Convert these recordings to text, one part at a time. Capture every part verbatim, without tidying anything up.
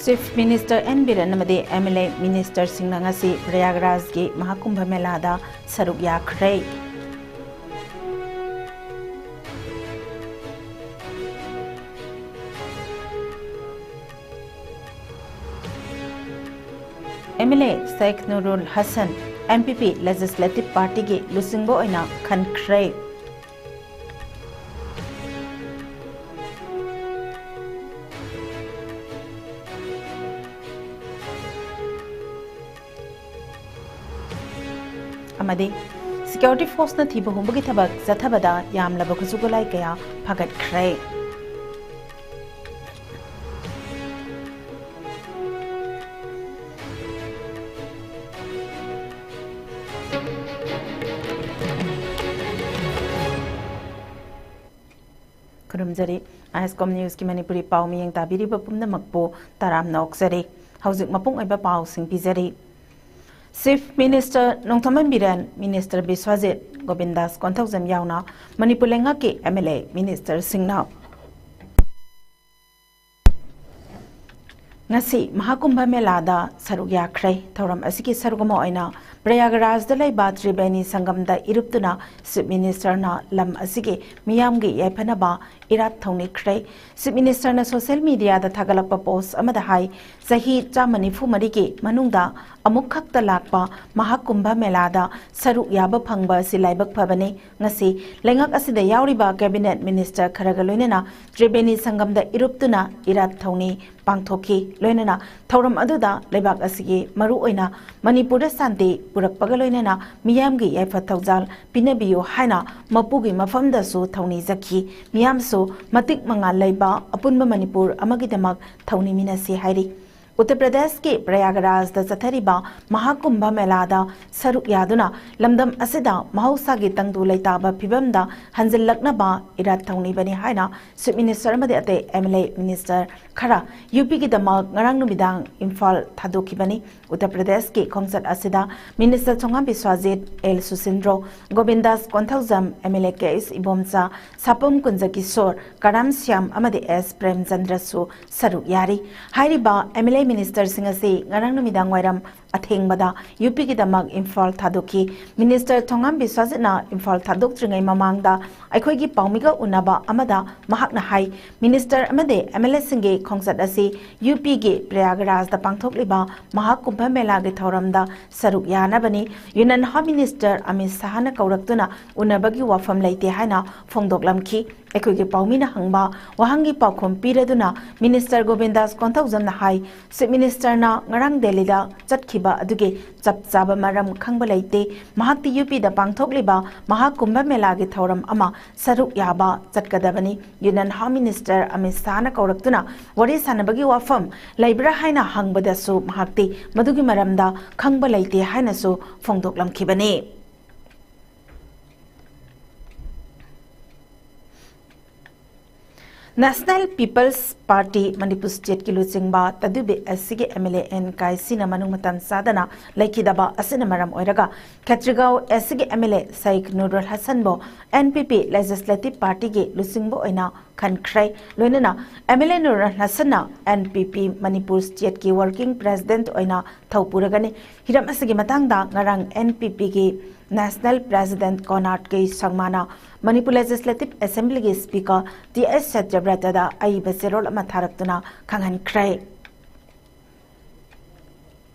Chief minister and Biren ꯑꯃꯗꯤ M L ꯑꯦ ꯃꯤꯅꯤꯁꯇꯔꯁꯤꯡꯅ ꯉꯁꯤ ꯄ꯭ꯔꯌꯥꯒꯔꯥꯖꯒꯤ ꯃꯍꯥꯀꯨꯝꯚ ꯃꯦꯂꯥꯗ ꯁꯔꯨꯛ ꯌꯥꯈ꯭ꯔꯦ꯫ M L A Sheikh Nurul Hasan, M P P legislative ꯄꯥꯔꯇꯤꯒꯤ ꯂꯨꯆꯤꯡꯕ ꯑꯣꯏꯅ ꯈꯟꯈ꯭ꯔꯦ꯫ ꯑꯃꯗꯤ ꯁꯦꯀ꯭ꯌꯨꯔꯤꯇꯤ ꯐꯣꯔꯁꯅ ꯊꯤꯕ ꯍꯨꯝꯕꯒꯤ ꯊꯕꯛ ꯆꯠꯊꯕꯗ ꯌꯥꯝꯂꯕ ꯈꯨꯠꯁꯨ ꯈꯨꯠꯂꯥꯏ ꯀꯌꯥ ꯐꯥꯒꯠꯈ꯭ꯔꯦ꯫ ꯈꯨꯔꯨꯝꯖꯔꯤ꯫ ꯑꯥꯏ ꯑꯦꯁ ꯀꯣꯝ ꯅ꯭ꯌꯨꯁꯀꯤ ꯃꯅꯤꯄꯨꯔꯤ ꯄꯥꯎ ꯃꯤꯌꯦꯡ ꯇꯥꯕꯤꯔꯤꯕ ꯄꯨꯝꯅꯃꯛꯄꯨ ꯇꯔꯥꯝꯅ ꯑꯣꯛꯆꯔꯤ꯫ ꯍꯧꯖꯤꯛ ꯃꯄꯨꯡ ꯑꯣꯏꯕ ꯄꯥꯎꯁꯤꯡ ꯄꯤꯖꯔꯤ꯫ Chief minister Nongthombam Biren, minister Biswajit, Govindas Konthoujam ꯌꯥꯎꯅ ꯃꯅꯤꯄꯨꯔ ꯂꯩꯉꯥꯛꯀꯤ ꯑꯦꯝ ꯑꯦꯜ ꯑꯦ ꯃꯤꯅꯤꯁꯇꯔꯁꯤꯡꯅ ꯉꯁꯤ ꯃꯍꯥꯀꯨꯝꯚ ꯃꯦꯂꯥꯗ ꯁꯔꯨꯛ ꯌꯥꯈ꯭ꯔꯦ꯫ ꯊꯧꯔꯝ ꯑꯁꯤꯒꯤ ꯁꯔꯨꯛ ꯑꯃ ꯑꯣꯏꯅ ꯄ꯭ꯔꯌꯥꯒꯔꯥꯖꯗ ꯂꯩꯕ ꯇ꯭ꯔꯤꯕꯦꯅꯤ ꯁꯪꯒꯝꯗ ꯏꯔꯨꯞꯇꯨꯅ ꯆꯤꯐ ꯃꯤꯅꯤꯁꯇꯔꯅ ꯂꯝ ꯑꯁꯤꯒꯤ ꯃꯤꯌꯥꯝꯒꯤ ꯌꯥꯏꯐꯅꯕ ꯏꯔꯥꯠ ꯊꯧꯅꯤꯈ꯭ꯔꯦ꯫ ꯆꯤꯐ ꯃꯤꯅꯤꯁꯇꯔꯅ ꯁꯣꯁꯤꯌꯦꯜ ꯃꯤꯗꯤꯌꯥꯗ ꯊꯥꯒꯠꯂꯛꯄ ꯄꯣꯁ ꯑꯃꯗ ꯍꯥꯏ, ꯆꯍꯤ ꯆꯥꯝꯃ ꯅꯤꯐꯨ ꯃꯔꯤꯒꯤ ꯃꯅꯨꯡꯗ ꯑꯃꯨꯛꯈꯛꯇ ꯂꯥꯛꯄ ꯃꯍꯥꯀꯨꯝꯚ ꯃꯦꯂꯥꯗ ꯁꯔꯨꯛ ꯌꯥꯕ ꯐꯪꯕ ꯑꯁꯤ ꯂꯥꯏꯕꯛ ꯐꯕꯅꯤ꯫ ꯉꯁꯤ ꯂꯩꯉꯥꯛ ꯑꯁꯤꯗ ꯌꯥꯎꯔꯤꯕ ꯀꯦꯕꯤꯅꯦꯠ ꯃꯤꯅꯤꯁꯇꯔ ꯈꯔꯒ ꯂꯣꯏꯅꯅ ꯇ꯭ꯔꯤꯕꯦꯅꯤ ꯁꯪꯒꯝꯗ ꯏꯔꯨꯞꯇꯨꯅ ꯏꯔꯥꯠ ꯊꯧꯅꯤ ꯄꯥꯡꯊꯣꯛꯈꯤ꯫ ꯂꯣꯏꯅꯅ ꯊꯧꯔꯝ ꯑꯗꯨꯗ ꯂꯩꯕꯥꯛ ꯑꯁꯤꯒꯤ ꯃꯔꯨꯑꯣꯏꯅ ꯃꯅꯤꯄꯨꯔꯗ ꯁꯥꯟꯇꯤ ꯄꯨꯔꯛꯄꯒ ꯂꯣꯏꯅꯅ ꯃꯤꯌꯥꯝꯒꯤ ꯌꯥꯏꯐ ꯊꯧꯖꯥꯜ ꯄꯤꯅꯕꯤꯌꯨ ꯍꯥꯏꯅ ꯃꯄꯨꯒꯤ ꯃꯐꯝꯗꯁꯨ ꯊꯧꯅꯤ ꯆꯠꯈꯤ꯫ ꯃꯤꯌꯥꯝꯁꯨ ꯃꯇꯤꯛ ꯃꯉꯥꯜ ꯂꯩꯕ ꯑꯄꯨꯟꯕ ꯃꯅꯤꯄꯨꯔ ꯑꯃꯒꯤꯗꯃꯛ ꯊꯧꯅꯤꯃꯤꯟꯅꯁꯤ ꯍꯥꯏꯔꯤ꯫ ꯎꯠꯇꯔ ꯄ꯭ꯔꯗꯦꯁꯀꯤ ꯄ꯭ꯔꯌꯥꯒꯔꯥꯖꯇ ꯆꯠꯊꯔꯤꯕ ꯃꯍꯥꯀꯨꯝꯚ ꯃꯦꯂꯥꯗ ꯁꯔꯨꯛ ꯌꯥꯗꯨꯅ ꯂꯝꯗꯝ ꯑꯁꯤꯗ ꯃꯍꯧꯁꯥꯒꯤ ꯇꯪꯗꯨ ꯂꯩꯇꯥꯕ ꯐꯤꯕꯝꯗ ꯍꯟꯖꯤꯜꯂꯛꯅꯕ ꯏꯔꯥꯠ ꯊꯧꯅꯤꯕꯅꯤ ꯍꯥꯏꯅ ꯆꯤꯐ ꯃꯤꯅꯤꯁꯇꯔ ꯑꯃꯗꯤ ꯑꯇꯩ ꯑꯦꯝ ꯑꯦꯜ ꯑꯦ ꯃꯤꯅꯤꯁꯇꯔ ꯈꯔ ꯌꯨ ꯄꯤꯒꯤꯗꯃꯛ ꯉꯔꯥꯡ ꯅꯨꯃꯤꯗꯥꯡ ꯏꯝꯐꯥꯜ ꯊꯥꯗꯣꯛꯈꯤꯕꯅꯤ꯫ ꯎꯠꯇꯔ ꯄ꯭ꯔꯗꯦꯁꯀꯤ ꯈꯣꯡꯆꯠ ꯑꯁꯤꯗ minister Thongam Biswajit, L Susindro, Govindas Konthoujam, M L A K S Ibomcha, Sapam Kunjakishor, Karam Shyam ꯑꯃꯗꯤ ꯑꯦꯁ ꯄ꯭ꯔꯦꯝꯆꯟꯗ꯭ꯔꯁꯨ ꯁꯔꯨꯛ ꯌꯥꯔꯤ꯫ ꯍꯥꯏꯔꯤꯕ ꯑꯦꯝ ꯑꯦꯜ ꯑꯦ ꯃꯤꯅꯤꯁꯇꯔꯁꯤꯡ ꯑꯁꯤ ꯉꯔꯥꯡ ꯅꯨꯃꯤꯗꯥꯡ ꯋꯥꯏꯔꯝ ꯑꯊꯦꯡꯕꯗ ꯌꯨ ꯄꯤꯒꯤꯗꯃꯛ ꯏꯝꯐꯥꯜ ꯊꯥꯗꯣꯛꯈꯤ꯫ ꯃꯤꯅꯤꯁꯇꯔ ꯊꯣꯉꯥꯝ ꯕꯤꯁ꯭ꯋꯥꯖꯤꯠꯅ ꯏꯝꯐꯥꯜ ꯊꯥꯗꯣꯛꯇ꯭ꯔꯤꯉꯩ ꯃꯃꯥꯡꯗ ꯑꯩꯈꯣꯏꯒꯤ ꯄꯥꯎꯃꯤꯒ ꯎꯅꯕ ꯑꯃꯗ ꯃꯍꯥꯛꯅ ꯍꯥꯏ, ꯃꯤꯅꯤꯁꯇꯔ ꯑꯃꯗꯤ ꯑꯦꯝ ꯑꯦꯜ ꯑꯦꯁꯤꯡꯒꯤ ꯈꯣꯡꯆꯠ ꯑꯁꯤ ꯌꯨ ꯄꯤꯒꯤ ꯄ꯭ꯔꯌꯥꯒꯔꯥꯖꯇ ꯄꯥꯡꯊꯣꯛꯂꯤꯕ ꯃꯍꯥꯀꯨꯝꯚ ꯃꯦꯂꯥꯒꯤ ꯊꯧꯔꯝꯗ ꯁꯔꯨꯛ ꯌꯥꯅꯕꯅꯤ꯫ ꯌꯨꯅꯤꯌꯟ ꯍꯣꯝ ꯃꯤꯅꯤꯁꯇꯔ ꯑꯃꯤꯠ ꯁꯥꯍꯅ ꯀꯧꯔꯛꯇꯨꯅ ꯎꯅꯕꯒꯤ ꯋꯥꯐꯝ ꯂꯩꯇꯦ ꯍꯥꯏꯅ ꯐꯣꯡꯗꯣꯛꯂꯝꯈꯤ꯫ ꯑꯩꯈꯣꯏꯒꯤ ꯄꯥꯎꯃꯤꯅ ꯍꯪꯕ ꯋꯥꯍꯪꯒꯤ ꯄꯥꯎꯈꯨꯝ ꯄꯤꯔꯗꯨꯅ ꯃꯤꯅꯤꯁꯇꯔ ꯒꯣꯕꯤꯟꯗꯥꯁ ꯀꯣꯟꯊꯧꯖꯝꯅ ꯍꯥꯏ, ꯆꯤꯐ ꯃꯤꯅꯤꯁꯇꯔꯅ ꯉꯔꯥꯡ ꯗꯦꯜꯂꯤꯗ ꯆꯠꯈꯤꯕ ꯑꯗꯨꯒꯤ ꯆꯞ ꯆꯥꯕ ꯃꯔꯝ ꯈꯪꯕ ꯂꯩꯇꯦ꯫ ꯃꯍꯥꯛꯇꯤ ꯌꯨ ꯄꯤꯗ ꯄꯥꯡꯊꯣꯛꯂꯤꯕ ꯃꯍꯥꯀꯨꯝꯚ ꯃꯦꯂꯥꯒꯤ ꯊꯧꯔꯝ ꯑꯃ ꯁꯔꯨꯛ ꯌꯥꯕ ꯆꯠꯀꯗꯕꯅꯤ꯫ ꯌꯨꯅꯤꯌꯟ ꯍꯣꯝ ꯃꯤꯅꯤꯁꯇꯔ ꯑꯃꯤꯠ ꯁꯥꯍꯅ ꯀꯧꯔꯛꯇꯨꯅ ꯋꯥꯔꯤ ꯁꯥꯟꯅꯕꯒꯤ ꯋꯥꯐꯝ ꯂꯩꯕ꯭ꯔꯥ ꯍꯥꯏꯅ ꯍꯪꯕꯗꯁꯨ ꯃꯍꯥꯛꯇꯤ ꯃꯗꯨꯒꯤ ꯃꯔꯝꯗ ꯈꯪꯕ ꯂꯩꯇꯦ ꯍꯥꯏꯅꯁꯨ ꯐꯣꯡꯗꯣꯛꯂꯝꯈꯤꯕꯅꯤ꯫ ꯅꯦꯁꯅꯦꯜ ꯄꯤꯄꯜꯁ ꯄꯥꯔꯇꯤ ꯃꯅꯤꯄꯨꯔ ꯁ꯭ꯇꯦꯠꯀꯤ ꯂꯨꯆꯤꯡꯕ ꯇꯗꯨꯕꯤ ꯑꯦꯁ ꯁꯤꯒꯤ ꯑꯦꯝ ꯑꯦꯜ ꯑꯦ ꯑꯦꯟ ꯀꯥꯏꯁꯤꯅ ꯃꯅꯨꯡ ꯃꯇꯝ ꯆꯥꯗꯅ ꯂꯩꯈꯤꯗꯕ ꯑꯁꯤꯅ ꯃꯔꯝ ꯑꯣꯏꯔꯒ ꯈꯦꯇ꯭ꯔꯤꯒꯥꯎ ꯑꯦꯁ ꯁꯤꯒꯤ M L A Sheikh Nurul ꯍꯁꯟꯕꯨ ꯑꯦꯟ ꯄꯤ ꯄꯤ ꯂꯦꯖꯤꯁꯂꯦꯇꯤꯚ ꯄꯥꯔꯇꯤꯒꯤ ꯂꯨꯆꯤꯡꯕ ꯑꯣꯏꯅ ꯈꯟꯈ꯭ꯔꯦ꯫ ꯂꯣꯏꯅꯅ ꯑꯦꯝ ꯑꯦꯜ ꯑꯦ ꯅꯨꯔꯨꯜ ꯍꯁꯟꯅ ꯑꯦꯟ ꯄꯤ ꯄꯤ ꯃꯅꯤꯄꯨꯔ ꯁ꯭ꯇꯦꯠꯀꯤ ꯋꯥꯔꯀꯤꯡ ꯄ꯭ꯔꯦꯁꯤꯗꯦꯟꯠ ꯑꯣꯏꯅ ꯊꯧ ꯄꯨꯔꯒꯅꯤ꯫ ꯍꯤꯔꯝ ꯑꯁꯤꯒꯤ ꯃꯇꯥꯡꯗ ꯉꯔꯥꯡ ꯑꯦꯟ ꯄꯤ ꯄꯤꯒꯤ ꯅꯦꯁꯅꯦꯜ ꯄ꯭ꯔꯦꯁꯤꯗꯦꯟꯠ ꯀꯣꯅꯥꯔꯗ ꯀꯦ ꯁꯪꯃꯥꯅ ꯃꯅꯤꯄꯨꯔ ꯂꯦꯖꯤꯁꯂꯦꯇꯤꯚ ꯑꯦꯁꯦꯝꯕ꯭ꯂꯤꯒꯤ ꯁ꯭ꯄꯤꯀꯔ ꯇꯤ ꯑꯦꯁ ꯁꯇ꯭ꯌꯕ꯭ꯔꯇꯗ ꯑꯏꯕ ꯆꯦꯔꯣꯜ ꯑꯃ ꯊꯥꯔꯛꯇꯨꯅ ꯈꯪꯍꯟꯈ꯭ꯔꯦ꯫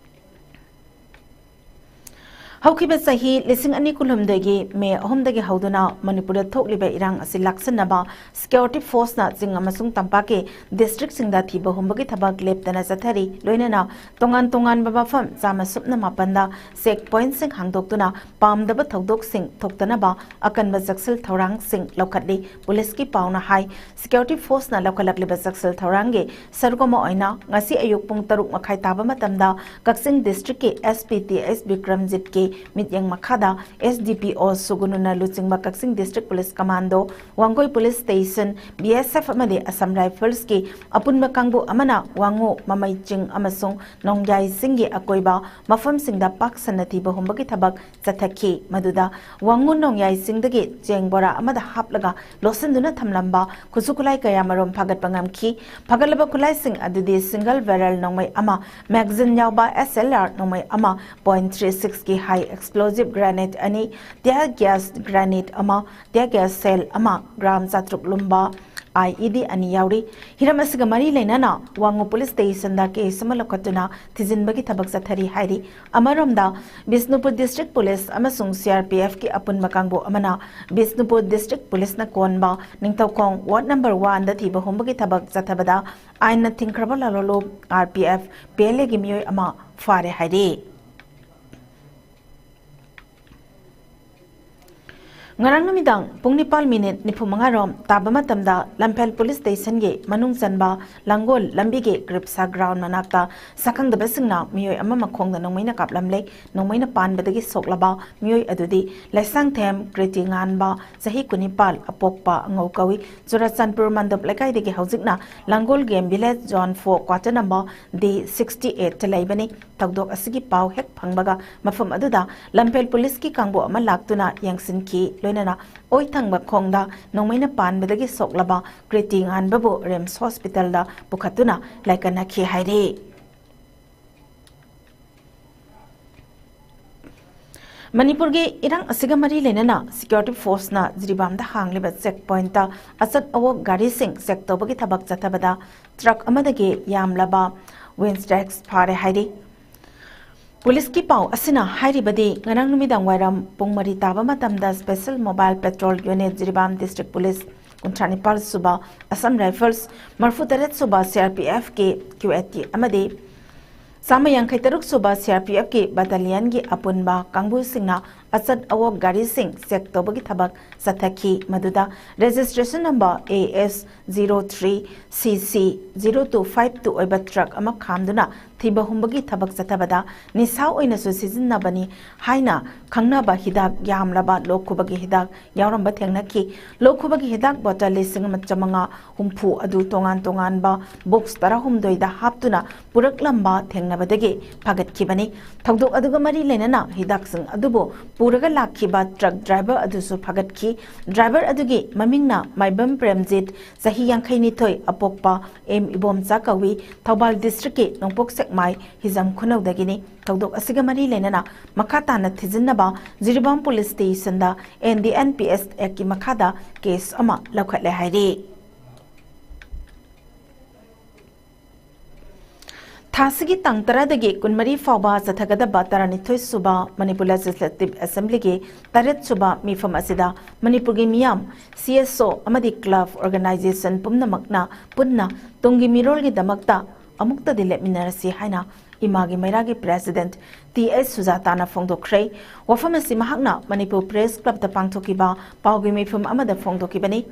ꯍꯧꯈꯤꯕ ꯆꯍꯤ ꯂꯤꯁꯤꯡ ꯑꯅꯤ ꯀꯨꯟꯍꯨꯝꯗꯣꯏꯒꯤ ꯃꯦ ꯑꯍꯨꯝꯗꯒꯤ ꯍꯧꯗꯨꯅ ꯃꯅꯤꯄꯨꯔꯗ ꯊꯣꯛꯂꯤꯕ ꯏꯔꯥꯡ ꯑꯁꯤ ꯂꯥꯛꯁꯤꯟꯅꯕ ꯁꯤꯀ꯭ꯌꯣꯔꯤꯇꯤ ꯐꯣꯔꯁꯅ ꯆꯤꯡ ꯑꯃꯁꯨꯡ ꯇꯝꯄꯥꯛꯀꯤ ꯗꯤꯁꯇ꯭ꯔꯤꯛꯁꯤꯡꯗ ꯊꯤꯕ ꯍꯨꯝꯕꯒꯤ ꯊꯕꯛ ꯂꯦꯞꯇꯅ ꯆꯠꯊꯔꯤ꯫ ꯂꯣꯏꯅꯅ ꯇꯣꯉꯥꯟ ꯇꯣꯉꯥꯟꯕ ꯃꯐꯝ ꯆꯥꯝꯃ ꯁꯨꯞꯅ ꯃꯥꯄꯟꯗ ꯆꯦꯛ ꯄꯣꯏꯟꯠꯁꯤꯡ ꯍꯥꯡꯗꯣꯛꯇꯨꯅ ꯄꯥꯝꯗꯕ ꯊꯧꯗꯣꯛꯁꯤꯡ ꯊꯣꯛꯇꯅꯕ ꯑꯀꯟꯕ ꯆꯦꯛꯁꯤꯜ ꯊꯧꯔꯥꯡꯁꯤꯡ ꯂꯧꯈꯠꯂꯤ꯫ ꯄꯨꯂꯤꯁꯀꯤ ꯄꯥꯎꯅ ꯍꯥꯏ, ꯁꯤꯀ꯭ꯌꯣꯔꯤꯇꯤ ꯐꯣꯔꯁꯅ ꯂꯧꯈꯠꯂꯛꯂꯤꯕ ꯆꯦꯛꯁꯤꯜ ꯊꯧꯔꯥꯡꯒꯤ ꯁꯔꯨꯛ ꯑꯃ ꯑꯣꯏꯅ ꯉꯁꯤ ꯑꯌꯨꯛ ꯄꯨꯡ ꯇꯔꯨꯛ ꯃꯈꯥꯏ ꯇꯥꯕ ꯃꯇꯝꯗ ꯀꯛꯆꯤꯡ ꯗꯤꯁꯇ꯭ꯔꯤꯛꯀꯤ ꯑꯦꯁ ꯄꯤ ꯇꯤ ꯑꯦꯁ ꯕꯤꯀ꯭ꯔꯝꯖꯤꯠꯀꯤ ꯃꯤꯠꯌꯦꯡ ꯃꯈꯥꯗ ꯑꯦꯁ ꯗꯤ ꯄꯤ ꯑꯣ ꯁꯨꯒꯨꯅꯨꯅ ꯂꯨꯆꯤꯡꯕ Kakching district police commando, Wangoi police station, B S F ꯑꯃꯗꯤ ꯑꯁꯥꯝ ꯔꯥꯏꯐꯜꯁꯀꯤ ꯑꯄꯨꯟꯕ ꯀꯥꯡꯕꯨ ꯑꯃꯅ ꯋꯥꯉꯨ, ꯃꯃꯩ ꯆꯤꯡ ꯑꯃꯁꯨꯡ ꯅꯣꯡꯌꯥꯏ ꯆꯤꯡꯒꯤ ꯑꯀꯣꯏꯕ ꯃꯐꯝꯁꯤꯡꯗ ꯄꯥꯛ ꯁꯟꯅ ꯊꯤꯕ ꯍꯨꯝꯕꯒꯤ ꯊꯕꯛ ꯆꯠꯊꯈꯤ꯫ ꯃꯗꯨꯗ ꯋꯥꯉꯨ ꯅꯣꯡꯌꯥꯏ ꯆꯤꯡꯗꯒꯤ ꯆꯦꯡ ꯕꯣꯔꯥ ꯑꯃꯗ ꯍꯥꯞꯂꯒ ꯂꯣꯠꯁꯤꯟꯗꯨꯅ ꯊꯝꯂꯝꯕ ꯈꯨꯠꯁꯨ ꯈꯨꯠꯂꯥꯏ ꯀꯌꯥ ꯃꯔꯨꯝ ꯐꯥꯒꯠꯄ ꯉꯝꯈꯤ꯫ ꯐꯥꯒꯠꯂꯕ ꯈꯨꯠꯂꯥꯏꯁꯤꯡ ꯑꯗꯨꯗꯤ ꯁꯤꯡꯒꯜ ꯕꯦꯔꯦꯜ ꯅꯣꯡꯃꯩ ꯑꯃ, ꯃꯦꯒꯥꯖꯤꯟ ꯌꯥꯎꯕ ꯑꯦꯁ ꯑꯦꯜ ꯑꯥꯔ ꯅꯣꯡꯃꯩ ꯑꯃ, ꯄꯣꯏꯟꯠ ꯊ꯭ꯔꯤ ꯁꯤꯛꯁꯀꯤ ꯍꯥꯏ ꯑꯦꯛꯁꯄ꯭ꯂꯣꯖꯤꯚ ꯒ꯭ꯔꯦꯅꯦꯗ ꯑꯅꯤ, ꯇꯤꯌꯥꯔ ꯒ꯭ꯌꯥꯁ ꯒ꯭ꯔꯦꯅꯦꯗ ꯑꯃ, ꯇꯤꯌꯥꯔ ꯒ꯭ꯌꯥꯁ ꯁꯦꯜ ꯑꯃ, ꯒ꯭ꯔꯥꯝ ꯆꯥꯇ꯭ꯔꯨꯛ ꯂꯨꯝꯕ ꯑꯥꯏ ꯏ ꯗꯤ ꯑꯅꯤ ꯌꯥꯎꯔꯤ꯫ ꯍꯤꯔꯝ ꯑꯁꯤꯒ ꯃꯔꯤ ꯂꯩꯅꯅ ꯋꯥꯉꯨ ꯄꯨꯂꯤꯁ ꯁ꯭ꯇꯦꯁꯟꯗ ꯀꯦꯁ ꯑꯃ ꯂꯧꯈꯠꯇꯨꯅ ꯊꯤꯖꯤꯟꯕꯒꯤ ꯊꯕꯛ ꯆꯠꯊꯔꯤ ꯍꯥꯏꯔꯤ꯫ ꯑꯃꯔꯣꯝꯗ, ꯕꯤꯁꯅꯨꯄꯨꯔ ꯗꯤꯁꯇ꯭ꯔꯤꯛ ꯄꯨꯂꯤꯁ ꯑꯃꯁꯨꯡ ꯁꯤ ꯑꯥꯔ ꯄꯤ ꯑꯦꯐꯀꯤ ꯑꯄꯨꯟꯕ ꯀꯥꯡꯕꯨ ꯑꯃꯅ ꯕꯤꯁꯅꯨꯄꯨꯔ ꯗꯤꯁꯇ꯭ꯔꯤꯛ ꯄꯨꯂꯤꯁꯅ ꯀꯣꯟꯕ ꯅꯤꯡꯊꯧꯈꯣꯡ ꯋꯥꯔꯗ ꯅꯝꯕꯔ ꯋꯥꯟꯗ ꯊꯤꯕ ꯍꯨꯝꯕꯒꯤ ꯊꯕꯛ ꯆꯠꯊꯕꯗ ꯑꯥꯏꯟꯅ ꯊꯤꯡꯈ꯭ꯔꯕ ꯂꯥꯂꯣꯂꯨꯞ, R P F, P L ꯑꯦꯒꯤ ꯃꯤꯑꯣꯏ ꯑꯃ ꯐꯥꯔꯦ ꯍꯥꯏꯔꯤ꯫ ꯉꯔꯥꯡ ꯅꯨꯃꯤꯗꯥꯡ ꯄꯨꯡ ꯅꯤꯄꯥꯜ ꯃꯤꯅꯤꯠ ꯅꯤꯐꯨ ꯃꯉꯥ ꯔꯣꯝ ꯇꯥꯕ ꯃꯇꯝꯗ ꯂꯝꯐꯦꯜ ꯄꯨꯂꯤꯁ ꯁ꯭ꯇꯦꯁꯟꯒꯤ ꯃꯅꯨꯡ ꯆꯟꯕ ꯂꯥꯡꯒꯣꯜ ꯂꯝꯕꯤꯒꯤ ꯀ꯭ꯔꯤꯞꯁꯥ ꯒ꯭ꯔꯥꯎꯟ ꯃꯅꯥꯛꯇ ꯁꯛꯈꯪꯗꯕꯁꯤꯡꯅ ꯃꯤꯑꯣꯏ ꯑꯃ ꯃꯈꯣꯡꯗ ꯅꯣꯡꯃꯩꯅ ꯀꯥꯞꯂꯝꯂꯦ꯫ ꯅꯣꯡꯃꯩꯅ ꯄꯥꯟꯕꯗꯒꯤ ꯁꯣꯛꯂꯕ ꯃꯤꯑꯣꯏ ꯑꯗꯨꯗꯤ ꯂꯩꯁꯥꯡꯊꯦꯝ ꯀ꯭ꯔꯤꯇꯤ ꯉꯥꯟꯕ, ꯆꯍꯤ ꯀꯨꯟꯅꯤꯄꯥꯜ, ꯑꯄꯣꯛꯄ ꯑꯉꯧ ꯀꯧꯏ꯫ ꯆꯨꯔꯆꯥꯟꯄꯨꯔ ꯃꯟꯗꯞ ꯂꯩꯀꯥꯏꯗꯒꯤ ꯍꯧꯖꯤꯛꯅ Langol game village zone four quarter number D sixty ꯑꯩꯠꯇ ꯂꯩꯕꯅꯤ꯫ ꯊꯧꯗꯣꯛ ꯑꯁꯤꯒꯤ ꯄꯥꯎ ꯍꯦꯛ ꯐꯪꯕꯒ ꯃꯐꯝ ꯑꯗꯨꯗ ꯂꯝꯐꯦꯜ ꯄꯨꯂꯤꯁꯀꯤ ꯀꯥꯡꯕꯨ ꯑꯃ ꯂꯥꯛꯇꯨꯅ ꯌꯦꯡꯁꯤꯟꯈꯤ꯫ ꯂꯣꯏꯅꯅ ꯑꯣꯏ ꯊꯪꯕ ꯈꯣꯡꯗ ꯅꯣꯡꯃꯩꯅ ꯄꯥꯟꯕꯗꯒꯤ ꯁꯣꯛꯂꯕ ꯀ꯭ꯔꯤꯇꯤ ꯉꯥꯟꯕꯕꯨ ꯔꯤꯝꯁ ꯍꯣꯁꯄꯤꯇꯥꯜꯗ ꯄꯨꯈꯠꯇꯨꯅ ꯂꯥꯏꯀꯠꯅꯈꯤ ꯍꯥꯏꯔꯤ꯫ ꯃꯅꯤꯄꯨꯔꯒꯤ ꯏꯔꯥꯡ ꯑꯁꯤꯒ ꯃꯔꯤ ꯂꯩꯅꯅ ꯁꯤꯀ꯭ꯌꯣꯔꯤꯇꯤ ꯐꯣꯔꯁꯅ ꯖꯤꯔꯤꯕꯥꯝꯗ ꯍꯥꯡꯂꯤꯕ ꯆꯦꯛ ꯄꯣꯏꯟꯠꯇ ꯑꯆꯠ ꯑꯋꯣꯛ ꯒꯥꯔꯤꯁꯤꯡ ꯆꯦꯛ ꯇꯧꯕꯒꯤ ꯊꯕꯛ ꯆꯠꯊꯕꯗ ꯇ꯭ꯔꯛ ꯑꯃꯗꯒꯤ ꯌꯥꯝꯂꯕ ꯋꯤꯟꯁꯇꯦꯛꯁ ꯐꯥꯔꯦ ꯍꯥꯏꯔꯤ꯫ ꯄꯨꯂꯤꯁꯀꯤ ꯄꯥꯎ ꯑꯁꯤꯅ ꯍꯥꯏꯔꯤꯕꯗꯤ, ꯉꯔꯥꯡ ꯅꯨꯃꯤꯗꯥꯡ ꯋꯥꯏꯔꯝ ꯄꯨꯡ ꯃꯔꯤ ꯇꯥꯕ ꯃꯇꯝꯗ Special Mobile Patrol Unit, Jiribam District Police, ꯀꯨꯟꯊ꯭ꯔꯥ ꯅꯤꯄꯥꯜ ꯁꯨꯕ Assam Rifles, ꯃꯔꯤꯐꯨ ꯇꯔꯦꯠ ꯁꯨꯕ CRPFꯀꯤ QAT ꯑꯃꯗꯤ ꯆꯥꯝꯃ ꯌꯥꯡꯈꯩ ꯇꯔꯨꯛ ꯁꯨꯕ CRPFꯀꯤ battalionꯒꯤ ꯑꯄꯨꯟꯕ ꯀꯥꯡꯕꯨꯁꯤꯡꯅ ꯑꯆꯠ ꯑꯋꯣꯛ ꯒꯥꯔꯤꯁꯤꯡ check ꯇꯧꯕꯒꯤ ꯊꯕꯛ ꯆꯠꯊꯈꯤ꯫ ꯃꯗꯨꯗ registration number AS zero three CC zero two five two ꯑꯣꯏꯕ truck ꯑꯃ ꯈꯥꯝꯗꯨꯅ ꯊꯤꯕ ꯍꯨꯝꯕꯒꯤ ꯊꯕꯛ ꯆꯠꯊꯕꯗ ꯅꯤꯁꯥ ꯑꯣꯏꯅꯁꯨ ꯁꯤꯖꯤꯟꯅꯕꯅꯤ ꯍꯥꯏꯅ ꯈꯪꯅꯕ ꯍꯤꯗꯥꯛ ꯌꯥꯝꯂꯕ ꯂꯣꯛ ꯈꯨꯕꯒꯤ ꯍꯤꯗꯥꯛ ꯌꯥꯎꯔꯝꯕ ꯊꯦꯡꯅꯈꯤ꯫ ꯂꯣꯛ ꯈꯨꯕꯒꯤ ꯍꯤꯗꯥꯛ bottle ꯂꯤꯁꯤꯡ ꯑꯃ ꯆꯥꯃꯉꯥ ꯍꯨꯝꯐꯨ ꯑꯗꯨ ꯇꯣꯉꯥꯟ ꯇꯣꯉꯥꯟꯕ box ꯇꯔꯥꯍꯨꯝꯗꯣꯏꯗ ꯍꯥꯞꯇꯨꯅ ꯄꯨꯔꯛꯂꯝꯕ ꯊꯦꯡꯅꯕꯗꯒꯤ ꯐꯥꯒꯠꯈꯤꯕꯅꯤ꯫ ꯊꯧꯗꯣꯛ ꯑꯗꯨꯒ ꯃꯔꯤ ꯂꯩꯅꯅ ꯍꯤꯗꯥꯛꯁꯤꯡ ꯑꯗꯨꯕꯨ ꯄꯨꯔꯒ ꯂꯥꯛꯈꯤꯕ truck driver ꯑꯗꯨꯁꯨ ꯐꯥꯒꯠꯈꯤ꯫ Driver ꯑꯗꯨꯒꯤ ꯃꯃꯤꯡꯅ ꯃꯥꯏꯕꯝ ꯄ꯭ꯔꯦꯝꯖꯤꯠ, ꯆꯍꯤ ꯌꯥꯡꯈꯩ ꯅꯤꯊꯣꯏ, ꯑꯄꯣꯛꯄ ꯑꯦꯝ ꯏꯕꯣꯝꯆꯥ ꯀꯧꯏ, ꯊꯧꯕꯥꯜ districtꯀꯤ ꯅꯣꯡꯄꯣꯛ ꯁꯦꯛꯃꯥꯏ ꯍꯤꯖꯝ ꯈꯨꯅꯧꯗꯒꯤꯅꯤ꯫ ꯊꯧꯗꯣꯛ ꯑꯁꯤꯒ ꯃꯔꯤ ꯂꯩꯅꯅ ꯃꯈꯥ ꯇꯥꯅ ꯊꯤꯖꯤꯟꯅꯕ ꯖꯤꯔꯤꯕꯥꯝ Police Stationꯗ NDNPS Actꯀꯤ ꯃꯈꯥꯗ case ꯑꯃ ꯂꯧꯈꯠꯂꯦ ꯍꯥꯏꯔꯤ꯫ ꯊꯥꯁꯤꯒꯤ ꯇꯥꯡ ꯇꯔꯥꯗꯒꯤ ꯀꯨꯟꯃꯔꯤ ꯐꯥꯎꯕ ꯆꯠꯊꯒꯗꯕ ꯇꯔꯥꯅꯤꯊꯣꯏ ꯁꯨꯕ ꯃꯅꯤꯄꯨꯔ Legislative Assemblyꯒꯤ ꯇꯔꯦꯠ ꯁꯨꯕ ꯃꯤꯐꯝ ꯑꯁꯤꯗ ꯃꯅꯤꯄꯨꯔꯒꯤ ꯃꯤꯌꯥꯝ, CSO ꯑꯃꯗꯤ club organization ꯄꯨꯝꯅꯃꯛꯅ ꯄꯨꯟꯅ ꯇꯨꯡꯒꯤ ꯃꯤꯔꯣꯜꯒꯤꯗꯃꯛꯇ ꯑꯃꯨꯛꯇꯗꯤ ꯂꯦꯞꯃꯤꯟꯅꯔꯁꯤ ꯍꯥꯏꯅ ꯏꯃꯥꯒꯤ ꯃꯩꯔꯥꯒꯤ President T S ꯁꯨꯖꯥꯇꯥꯅ ꯐꯣꯡꯗꯣꯛꯈ꯭ꯔꯦ꯫ ꯋꯥꯐꯝ ꯑꯁꯤ ꯃꯍꯥꯛꯅ ꯃꯅꯤꯄꯨꯔ Press Clubꯇ ꯄꯥꯡꯊꯣꯛꯈꯤꯕ ꯄꯥꯎꯒꯤ ꯃꯤꯐꯝ ꯑꯃꯗ ꯐꯣꯡꯗꯣꯛꯈꯤꯕꯅꯤ꯫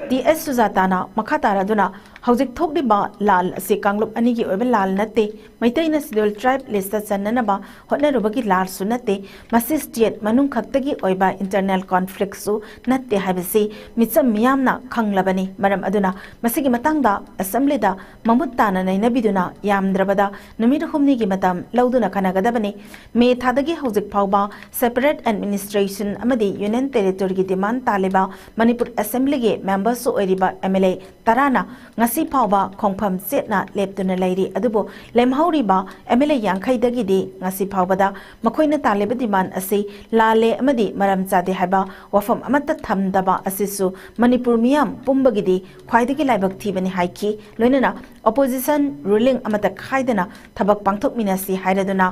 T S ꯁꯨꯖꯥꯇꯥꯅ ꯃꯈꯥ ꯇꯥꯔꯗꯨꯅ, ꯍꯧꯖꯤꯛ ꯊꯣꯛꯂꯤꯕ ꯂꯥꯜ ꯑꯁꯤ ꯀꯥꯡꯂꯨꯞ ꯑꯅꯤꯒꯤ ꯑꯣꯏꯕ ꯂꯥꯜ ꯅꯠꯇꯦ, ꯃꯩꯇꯩꯅ Scheduled Tribe listꯇ ꯆꯟꯅꯅꯕ ꯍꯣꯠꯅꯔꯨꯕꯒꯤ ꯂꯥꯜꯁꯨ ꯅꯠꯇꯦ, ꯃꯁꯤ state ꯃꯅꯨꯡ ꯈꯛꯇꯒꯤ ꯑꯣꯏꯕ internal conflictꯁꯨ ꯅꯠꯇꯦ ꯍꯥꯏꯕꯁꯤ ꯃꯤꯆꯝ ꯃꯤꯌꯥꯝꯅ ꯈꯪꯂꯕꯅꯤ꯫ ꯃꯔꯝ ꯑꯗꯨꯅ ꯃꯁꯤꯒꯤ ꯃꯇꯥꯡꯗ Assemblyꯗ ꯃꯃꯨꯠ ꯇꯥꯅ ꯅꯩꯅꯕꯤꯗꯨꯅ ꯌꯥꯝꯗ꯭ꯔꯕꯗ ꯅꯨꯃꯤꯠ ꯍꯨꯝꯅꯤꯒꯤ ꯃꯇꯝ ꯂꯧꯗꯨꯅ ꯈꯟꯅꯒꯗꯕꯅꯤ꯫ ꯃꯦ ꯊꯥꯗꯒꯤ ꯍꯧꯖꯤꯛ ꯐꯥꯎꯕ separate administration ꯑꯃꯗꯤ Union Territoryꯒꯤ demand ꯇꯥꯜꯂꯤꯕ ꯃꯅꯤꯄꯨꯔ Assemblyꯒꯤ memberꯁꯨ ꯑꯣꯏꯔꯤꯕ MLA ꯇꯔꯥꯅ ꯉꯁꯤ ꯐꯥꯎꯕ ꯈꯣꯡꯐꯝ ꯆꯦꯠꯅ ꯂꯦꯞꯇꯨꯅ ꯂꯩꯔꯤ꯫ ꯑꯗꯨꯕꯨ ꯂꯦꯝꯍꯧꯔꯤꯕ MLA ꯌꯥꯡꯈꯩꯗꯒꯤꯗꯤ ꯉꯁꯤ ꯐꯥꯎꯕꯗ ꯃꯈꯣꯏꯅ ꯇꯥꯜꯂꯤꯕ demand ꯑꯁꯤ ꯂꯥꯜꯂꯦ ꯑꯃꯗꯤ ꯃꯔꯝ ꯆꯥꯗꯦ ꯍꯥꯏꯕ ꯋꯥꯐꯝ ꯑꯃꯠꯇ ꯊꯝꯗꯕ ꯑꯁꯤꯁꯨ ꯃꯅꯤꯄꯨꯔ ꯃꯤꯌꯥꯝ ꯄꯨꯝꯕꯒꯤꯗꯤ ꯈ꯭ꯋꯥꯏꯗꯒꯤ ꯂꯥꯏꯕꯛ ꯊꯤꯕꯅꯤ ꯍꯥꯏꯈꯤ꯫ ꯂꯣꯏꯅꯅ opposition ruling ꯑꯃꯠꯇ ꯈꯥꯏꯗꯅ ꯊꯕꯛ ꯄꯥꯡꯊꯣꯛꯃꯤꯟꯅꯁꯤ ꯍꯥꯏꯔꯗꯨꯅ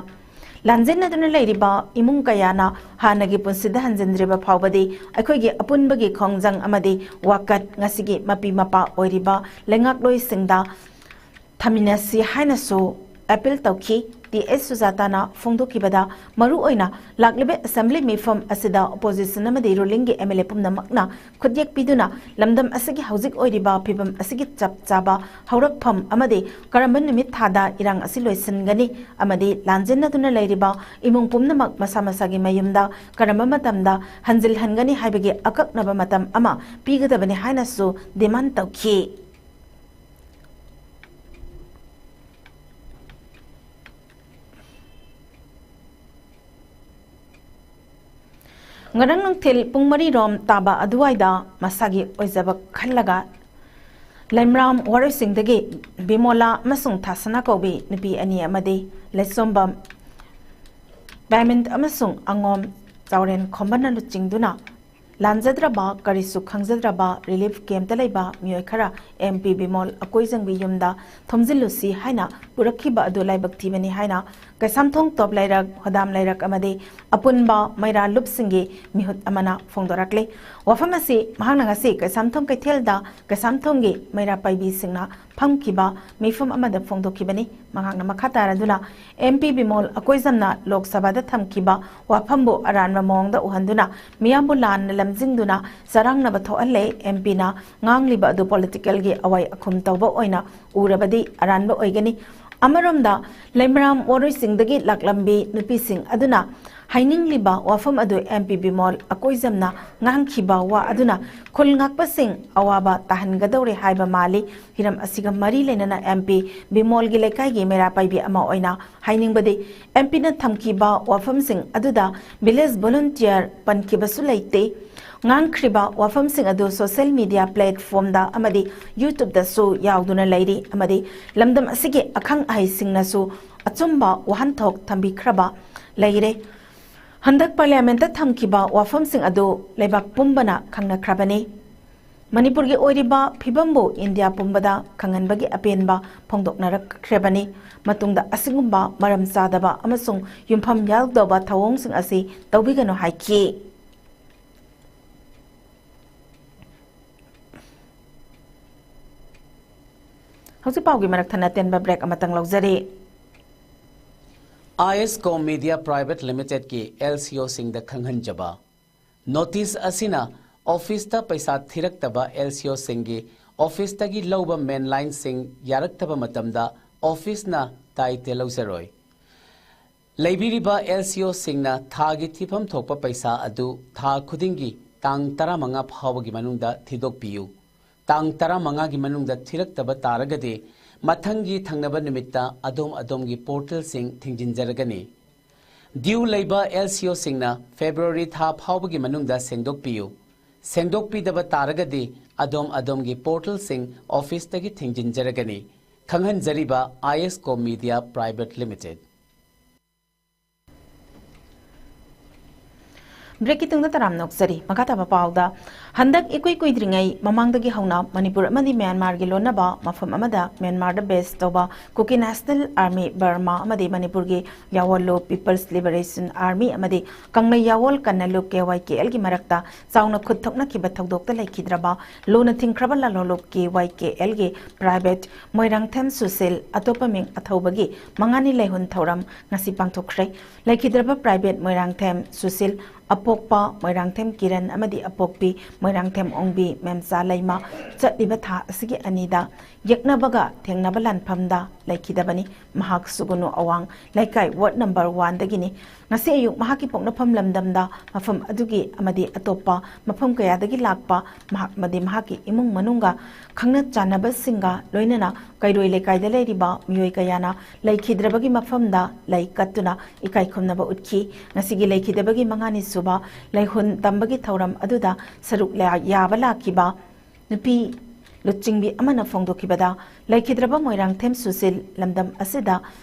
ꯂꯥꯟꯖꯦꯟꯅꯗꯨꯅ ꯂꯩꯔꯤꯕ ꯏꯃꯨꯡ ꯀꯌꯥꯅ ꯍꯥꯟꯅꯒꯤ ꯄꯨꯟꯁꯤꯗ ꯍꯟꯖꯤꯟꯗ꯭ꯔꯤꯕ ꯐꯥꯎꯕꯗꯤ ꯑꯩꯈꯣꯏꯒꯤ ꯑꯄꯨꯟꯕꯒꯤ ꯈꯣꯡꯖꯪ ꯑꯃꯗꯤ ꯋꯥꯀꯠ ꯉꯁꯤꯒꯤ ꯃꯄꯤ ꯃꯄꯥ ꯑꯣꯏꯔꯤꯕ ꯂꯩꯉꯥꯛꯂꯣꯏꯁꯤꯡꯗ ꯊꯝꯃꯤꯟꯅꯁꯤ ꯍꯥꯏꯅꯁꯨ ꯑꯦꯄꯤꯜ ꯇꯧꯈꯤ꯫ ꯇꯤ ꯑꯦꯁ ꯁꯨꯖꯥꯇꯥꯅ ꯐꯣꯡꯗꯣꯛꯈꯤꯕꯗ, ꯃꯔꯨꯑꯣꯏꯅ ꯂꯥꯛꯂꯤꯕ ꯑꯦꯁꯦꯝꯕ꯭ꯂꯤ ꯃꯤꯐꯝ ꯑꯁꯤꯗ ꯑꯣꯄꯣꯖꯤꯁꯟ ꯑꯃꯗꯤ ꯔꯨꯂꯤꯡꯒꯤ ꯑꯦꯝ ꯑꯦꯜ ꯑꯦ ꯄꯨꯝꯅꯃꯛꯅ ꯈꯨꯠꯌꯦꯛ ꯄꯤꯗꯨꯅ ꯂꯝꯗꯝ ꯑꯁꯤꯒꯤ ꯍꯧꯖꯤꯛ ꯑꯣꯏꯔꯤꯕ ꯐꯤꯕꯝ ꯑꯁꯤꯒꯤ ꯆꯞ ꯆꯥꯕ ꯍꯧꯔꯛꯐꯝ ꯑꯃꯗꯤ ꯀꯔꯝꯕ ꯅꯨꯃꯤꯠ ꯊꯥꯗ ꯏꯔꯥꯡ ꯑꯁꯤ ꯂꯣꯏꯁꯤꯟꯒꯅꯤ ꯑꯃꯗꯤ ꯂꯥꯟꯖꯦꯟꯅꯗꯨꯅ ꯂꯩꯔꯤꯕ ꯏꯃꯨꯡ ꯄꯨꯝꯅꯃꯛ ꯃꯁꯥ ꯃꯁꯥꯒꯤ ꯃꯌꯨꯝꯗ ꯀꯔꯝꯕ ꯃꯇꯝꯗ ꯍꯟꯖꯤꯜꯍꯟꯒꯅꯤ ꯍꯥꯏꯕꯒꯤ ꯑꯀꯛꯅꯕ ꯃꯇꯝ ꯑꯃ ꯄꯤꯒꯗꯕꯅꯤ ꯍꯥꯏꯅꯁꯨ ꯗꯤꯃꯥꯟ ꯇꯧꯈꯤ꯫ ꯉꯔꯥꯡ ꯅꯨꯡꯊꯤꯜ ꯄꯨꯡ ꯃꯔꯤ ꯔꯣꯝ ꯇꯥꯕ ꯑꯗꯨꯋꯥꯏꯗ ꯃꯁꯥꯒꯤ ꯑꯣꯏꯖꯕ ꯈꯜꯂꯒ ꯂꯩꯃꯔꯥꯝ ꯋꯥꯔꯣꯏꯁꯤꯡꯗꯒꯤ ꯕꯤꯃꯣꯂꯥ ꯑꯃꯁꯨꯡ ꯊꯥꯁꯅꯥ ꯀꯧꯕꯤ ꯅꯨꯄꯤ ꯑꯅꯤ ꯑꯃꯗꯤ ꯂꯩꯆꯣꯝꯕꯝ ꯄꯦꯃꯦꯟ ꯑꯃꯁꯨꯡ ꯑꯉꯣꯝ ꯆꯥꯎꯔꯦꯟ ꯈꯣꯝꯕꯅ ꯂꯨꯆꯤꯡꯗꯨꯅ ꯂꯥꯟꯖꯗ꯭ꯔꯕ, ꯀꯔꯤꯁꯨ ꯈꯪꯖꯗ꯭ꯔꯕ ꯔꯤꯂꯤꯐ ꯀꯦꯝꯞꯇ ꯂꯩꯕ ꯃꯤꯑꯣꯏ ꯈꯔ ꯑꯦꯝ ꯄꯤ ꯕꯤꯃꯣꯜ ꯑꯀꯣꯏꯖꯪꯕꯤ ꯌꯨꯝꯗ ꯊꯣꯝꯖꯤꯜꯂꯨꯁꯤ ꯍꯥꯏꯅ ꯄꯨꯔꯛꯈꯤꯕ ꯑꯗꯨ ꯂꯥꯏꯕꯛ ꯊꯤꯕꯅꯤ ꯍꯥꯏꯅ ꯀꯩꯁꯥꯝꯊꯣꯡ ꯇꯣꯞ ꯂꯩꯔꯛ, ꯍꯣꯗꯥꯝ ꯂꯩꯔꯛ ꯑꯃꯗꯤ ꯑꯄꯨꯟꯕ ꯃꯩꯔꯥ ꯂꯨꯞꯁꯤꯡꯒꯤ ꯃꯤꯍꯨꯠ ꯑꯃꯅ ꯐꯣꯡꯗꯣꯔꯛꯂꯤ꯫ ꯋꯥꯐꯝ ꯑꯁꯤ ꯃꯍꯥꯛꯅ ꯉꯁꯤ ꯀꯩꯁꯥꯝꯊꯣꯡ ꯀꯩꯊꯦꯜꯗ ꯀꯩꯁꯥꯝꯊꯣꯡꯒꯤ ꯃꯩꯔꯥ ꯄꯥꯏꯕꯤꯁꯤꯡꯅ ꯐꯝꯈꯤꯕ ꯃꯤꯐꯝ ꯑꯃꯗ ꯐꯣꯡꯗꯣꯛꯈꯤꯕꯅꯤ꯫ ꯃꯍꯥꯛꯅ ꯃꯈꯥ ꯇꯥꯔꯗꯨꯅ, ꯑꯦꯝ ꯄꯤ ꯕꯤꯃꯣꯜ ꯑꯀꯣꯏꯖꯝꯅ ꯂꯣꯛ ꯁꯚꯥꯗ ꯊꯝꯈꯤꯕ ꯋꯥꯐꯝꯕꯨ ꯑꯔꯥꯟꯕ ꯃꯑꯣꯡꯗ ꯎꯍꯟꯗꯨꯅ ꯃꯤꯌꯥꯝꯕꯨ ꯂꯥꯟꯅ ꯂꯝꯖꯤꯡꯗꯨꯅ ꯆꯔꯥꯡꯅꯕ ꯊꯣꯛꯍꯜꯂꯦ꯫ ꯑꯦꯝ ꯄꯤꯅ ꯉꯥꯡꯂꯤꯕ ꯑꯗꯨ ꯄꯣꯂꯤꯇꯤꯀꯦꯜꯒꯤ ꯑꯋꯥꯏ ꯑꯈꯨꯝ ꯇꯧꯕ ꯑꯣꯏꯅ ꯎꯔꯕꯗꯤ ꯑꯔꯥꯟꯕ ꯑꯣꯏꯒꯅꯤ꯫ ꯑꯃꯔꯣꯝꯗ, ꯂꯩꯃꯔꯥꯝ ꯋꯥꯔꯣꯏꯁꯤꯡꯗꯒꯤ ꯂꯥꯛꯂꯝꯕꯤ ꯅꯨꯄꯤꯁꯤꯡ ꯑꯗꯨꯅ ꯍꯥꯏꯅꯤꯡꯂꯤꯕ ꯋꯥꯐꯝ ꯑꯗꯨ ꯑꯦꯝ ꯄꯤ ꯕꯤꯃꯣꯜ ꯑꯀꯣꯏꯖꯝꯅ ꯉꯥꯡꯈꯤꯕ ꯋꯥ ꯑꯗꯨꯅ ꯈꯨꯜ ꯉꯥꯛꯄꯁꯤꯡ ꯑꯋꯥꯕ ꯇꯥꯍꯟꯒꯗꯧꯔꯦ ꯍꯥꯏꯕ ꯃꯥꯜꯂꯤ꯫ ꯍꯤꯔꯝ ꯑꯁꯤꯒ ꯃꯔꯤ ꯂꯩꯅꯅ ꯑꯦꯝ ꯄꯤ ꯕꯤꯃꯣꯜꯒꯤ ꯂꯩꯀꯥꯏꯒꯤ ꯃꯩꯔꯥ ꯄꯥꯏꯕꯤ ꯑꯃ ꯑꯣꯏꯅ ꯍꯥꯏꯅꯤꯡꯕꯗꯤ, ꯑꯦꯝ ꯄꯤꯅ ꯊꯝꯈꯤꯕ ꯋꯥꯐꯝꯁꯤꯡ ꯑꯗꯨꯗ ꯚꯤꯂꯦꯖ ꯚꯣꯂꯨꯟꯇꯤꯌꯔ ꯄꯟꯈꯤꯕꯁꯨ ꯂꯩꯇꯦ꯫ ꯉꯥꯡꯈ꯭ꯔꯤꯕ ꯋꯥꯐꯝꯁꯤꯡ ꯑꯗꯨ ꯁꯣꯁꯤꯌꯦꯜ ꯃꯤꯗꯤꯌꯥ ꯄ꯭ꯂꯦꯠꯐꯣꯝꯗ ꯑꯃꯗꯤ ꯌꯨꯇ꯭ꯌꯨꯕꯇꯁꯨ ꯌꯥꯎꯗꯨꯅ ꯂꯩꯔꯤ ꯑꯃꯗꯤ ꯂꯝꯗꯝ ꯑꯁꯤꯒꯤ ꯑꯈꯪ ꯑꯍꯩꯁꯤꯡꯅꯁꯨ ꯑꯆꯨꯝꯕ ꯋꯥꯍꯟꯊꯣꯛ ꯊꯝꯕꯤꯈ꯭ꯔꯕ ꯂꯩꯔꯦ꯫ ꯍꯟꯗꯛ ꯄꯥꯔꯂꯤꯌꯥꯃꯦꯟꯠꯇ ꯊꯝꯈꯤꯕ ꯋꯥꯐꯝꯁꯤꯡ ꯑꯗꯨ ꯂꯩꯕꯥꯛ ꯄꯨꯝꯕꯅ ꯈꯪꯅꯈ꯭ꯔꯕꯅꯤ꯫ ꯃꯅꯤꯄꯨꯔꯒꯤ ꯑꯣꯏꯔꯤꯕ ꯐꯤꯕꯝꯕꯨ ꯏꯟꯗꯤꯌꯥ ꯄꯨꯝꯕꯗ ꯈꯪꯍꯟꯕꯒꯤ ꯑꯄꯦꯟꯕ ꯐꯣꯡꯗꯣꯛꯅꯔꯛꯈ꯭ꯔꯕꯅꯤ꯫ ꯃꯇꯨꯡꯗ ꯑꯁꯤꯒꯨꯝꯕ ꯃꯔꯝ ꯆꯥꯗꯕ ꯑꯃꯁꯨꯡ ꯌꯨꯝꯐꯝ ꯌꯥꯎꯗꯕ ꯊꯧꯑꯣꯡꯁꯤꯡ ꯑꯁꯤ ꯇꯧꯕꯤꯒꯅꯨ ꯍꯥꯏꯈꯤ꯫ ꯍꯧꯖꯤꯛ ꯄꯥꯎꯒꯤ ꯃꯔꯛ ꯊꯠꯅ ꯇꯦꯟꯕ break ꯑꯃꯇꯪ ꯂꯧꯖꯔꯤ꯫ ꯑꯥꯏ ꯑꯦꯁ ꯀꯣꯝ media private ꯂꯤꯃꯤꯇꯦꯗꯀꯤ L C ꯑꯣꯁꯤꯡꯗ ꯈꯪꯍꯟꯖꯕ꯫ Notice ꯑꯁꯤꯅ ꯑꯣꯐꯤꯁꯇ ꯄꯩꯁꯥ ꯊꯤꯔꯛꯇꯕ ꯑꯦꯜ ꯁꯤ ꯑꯣꯁꯤꯡꯒꯤ ꯑꯣꯐꯤꯁꯇꯒꯤ ꯂꯧꯕ ꯃꯦꯟꯂꯥꯏꯟꯁꯤꯡ ꯌꯥꯔꯛꯇꯕ ꯃꯇꯝꯗ ꯑꯣꯐꯤꯁꯅ ꯗꯥꯏꯇ꯭ꯌ ꯂꯧꯖꯔꯣꯏ꯫ ꯂꯩꯕꯤꯔꯤꯕ ꯑꯦꯜ ꯁꯤ ꯑꯣꯁꯤꯡꯅ ꯊꯥꯒꯤ ꯊꯤꯐꯝ ꯊꯣꯛꯄ ꯄꯩꯁꯥ ꯑꯗꯨ ꯊꯥ ꯈꯨꯗꯤꯡꯒꯤ ꯇꯥꯡ ꯇꯔꯥꯃꯉꯥ ꯐꯥꯎꯕꯒꯤ ꯃꯅꯨꯡꯗ ꯊꯤꯗꯣꯛꯄꯤꯌꯨ꯫ ꯇꯥꯡ ꯇꯔꯥꯃꯉꯥꯒꯤ ꯃꯅꯨꯡꯗ ꯊꯤꯔꯛꯇꯕ ꯇꯥꯔꯒꯗꯤ ꯃꯊꯪꯒꯤ ꯊꯪꯅꯕ ꯅꯨꯃꯤꯠꯇ ꯑꯗꯣꯝ ꯑꯗꯣꯝꯒꯤ ꯄꯣꯔꯇꯦꯜꯁꯤꯡ ꯊꯤꯡꯖꯤꯟꯖꯔꯒꯅꯤ꯫ ꯗ꯭ꯌꯨ ꯂꯩꯕ ꯑꯦꯜ ꯁꯤ ꯑꯣꯁꯤꯡꯅ ꯐꯦꯕ꯭ꯔꯨꯋꯥꯔꯤ ꯊꯥ ꯐꯥꯎꯕꯒꯤ ꯃꯅꯨꯡꯗ ꯁꯦꯡꯗꯣꯛꯄꯤꯌꯨ꯫ ꯁꯦꯡꯗꯣꯛꯄꯤꯗꯕ ꯇꯥꯔꯒꯗꯤ ꯑꯗꯣꯝ ꯑꯗꯣꯝꯒꯤ ꯄꯣꯔꯇꯦꯜꯁꯤꯡ ꯑꯣꯐꯤꯁꯇꯒꯤ ꯊꯤꯡꯖꯤꯟꯖꯔꯒꯅꯤ꯫ ꯈꯪꯍꯟꯖꯔꯤꯕ ꯑꯥꯏ ꯑꯦꯁ ꯀꯣꯝ ꯃꯤꯗꯤꯌꯥ ꯄ꯭ꯔꯥꯏꯚꯦꯠ ꯂꯤꯃꯤꯇꯦꯗ꯫ Breakꯀꯤ ꯇꯨꯡꯗ ꯇꯔꯥꯝꯅ ꯑꯣꯛꯆꯔꯤ꯫ ꯃꯈꯥ ꯇꯥꯕ ꯄꯥꯎꯗ, ꯍꯟꯗꯛ ꯏꯀꯨꯏ ꯀꯨꯏꯗ꯭ꯔꯤꯉꯩ ꯃꯃꯥꯡꯗꯒꯤ ꯍꯧꯅ ꯃꯅꯤꯄꯨꯔ ꯑꯃꯗꯤ ꯃ꯭ꯌꯥꯟꯃꯥꯔꯒꯤ ꯂꯣꯟꯅꯕ ꯃꯐꯝ ꯑꯃꯗ ꯃ꯭ꯌꯥꯟꯃꯥꯔꯗ base ꯇꯧꯕ Kuki National Army Burma ꯑꯃꯗꯤ ꯃꯅꯤꯄꯨꯔꯒꯤ ꯌꯥꯋꯣꯜꯂꯨꯞ People's Liberation Army ꯑꯃꯗꯤ ꯀꯪꯂꯩ ꯌꯥꯋꯣꯜ ꯀꯟꯅꯂꯨꯞ K Y K Lꯒꯤ ꯃꯔꯛꯇ ꯆꯥꯎꯅ ꯈꯨꯠ ꯊꯣꯛꯅꯈꯤꯕ ꯊꯧꯗꯣꯛꯇ ꯂꯩꯈꯤꯗ꯭ꯔꯕ ꯂꯨꯅ ꯊꯤꯡꯈ꯭ꯔꯕ ꯂꯥꯂꯣꯡꯂꯨꯞ K Y K Lꯒꯤ private Moirangthem Sushil, ꯑꯇꯣꯞꯄ ꯃꯤꯡ ꯑꯊꯧꯕꯒꯤ ꯃꯉꯥꯅꯤ ꯂꯩꯍꯨꯟ ꯊꯧꯔꯝ ꯉꯁꯤ ꯄꯥꯡꯊꯣꯛꯈ꯭ꯔꯦ꯫ ꯂꯩꯈꯤꯗ꯭ꯔꯕ private ꯃꯣꯏꯔꯥꯡꯊꯦꯝ ꯁꯨꯁꯤꯜ, ꯑꯄꯣꯛꯄ ꯃꯣꯏꯔꯥꯡꯊꯦꯝ ꯀꯤꯔꯟ ꯑꯃꯗꯤ ꯑꯄꯣꯛꯄꯤ ꯃꯣꯏꯔꯥꯡꯊꯦꯝ ꯑꯣꯡꯕꯤ ꯃꯦꯝꯆꯥ ꯂꯩꯃ ꯆꯠꯂꯤꯕ ꯊꯥ ꯑꯁꯤꯒꯤ ꯑꯅꯤꯗ ꯌꯦꯛꯅꯕꯒ ꯊꯦꯡꯅꯕ ꯂꯥꯟꯐꯝꯗ ꯂꯩꯈꯤꯗꯕꯅꯤ꯫ ꯃꯍꯥꯛ ꯁꯨꯒꯨꯅꯨ ꯑꯋꯥꯡ ꯂꯩꯀꯥꯏ ward number oneꯗꯒꯤꯅꯤ꯫ ꯉꯁꯤ ꯑꯌꯨꯛ ꯃꯍꯥꯛꯀꯤ ꯄꯣꯛꯅꯐꯝ ꯂꯝꯗꯝꯗ ꯃꯐꯝ ꯑꯗꯨꯒꯤ ꯑꯃꯗꯤ ꯑꯇꯣꯞꯄ ꯃꯐꯝ ꯀꯌꯥꯗꯒꯤ ꯂꯥꯛꯄ ꯃꯍꯥꯛ ꯑꯃꯗꯤ ꯃꯍꯥꯛꯀꯤ ꯏꯃꯨꯡ ꯃꯅꯨꯡꯒ ꯈꯪꯅ ꯆꯥꯟꯅꯕꯁꯤꯡꯒ ꯂꯣꯏꯅꯅ ꯀꯩꯔꯣꯏ ꯂꯩꯀꯥꯏꯗ ꯂꯩꯔꯤꯕ ꯃꯤꯑꯣꯏ ꯀꯌꯥꯅ ꯂꯩꯈꯤꯗ꯭ꯔꯕꯒꯤ ꯃꯐꯝꯗ ꯂꯩ ꯀꯠꯇꯨꯅ ꯏꯀꯥꯏ ꯈꯨꯝꯅꯕ ꯎꯠꯈꯤ꯫ ꯉꯁꯤꯒꯤ ꯂꯩꯈꯤꯗꯕꯒꯤ ꯃꯉꯥꯅꯤ ꯁꯨꯕ ꯂꯩꯍꯨꯟ ꯇꯝꯕꯒꯤ ꯊꯧꯔꯝ ꯑꯗꯨꯗ ꯁꯔꯨꯛ ꯂꯥ-, ꯌꯥꯕ ꯂꯥꯛꯈꯤꯕ ꯅꯨꯄꯤ ꯂꯨꯆꯤꯡꯕꯤ ꯑꯃꯅ ꯐꯣꯡꯗꯣꯛꯈꯤꯕꯗ, ꯂꯩꯈꯤꯗ꯭ꯔꯕ ꯃꯣꯏꯔꯥꯡꯊꯦꯝ ꯁꯨꯁꯤꯜ ꯂꯝꯗꯝ ꯑꯁꯤꯗ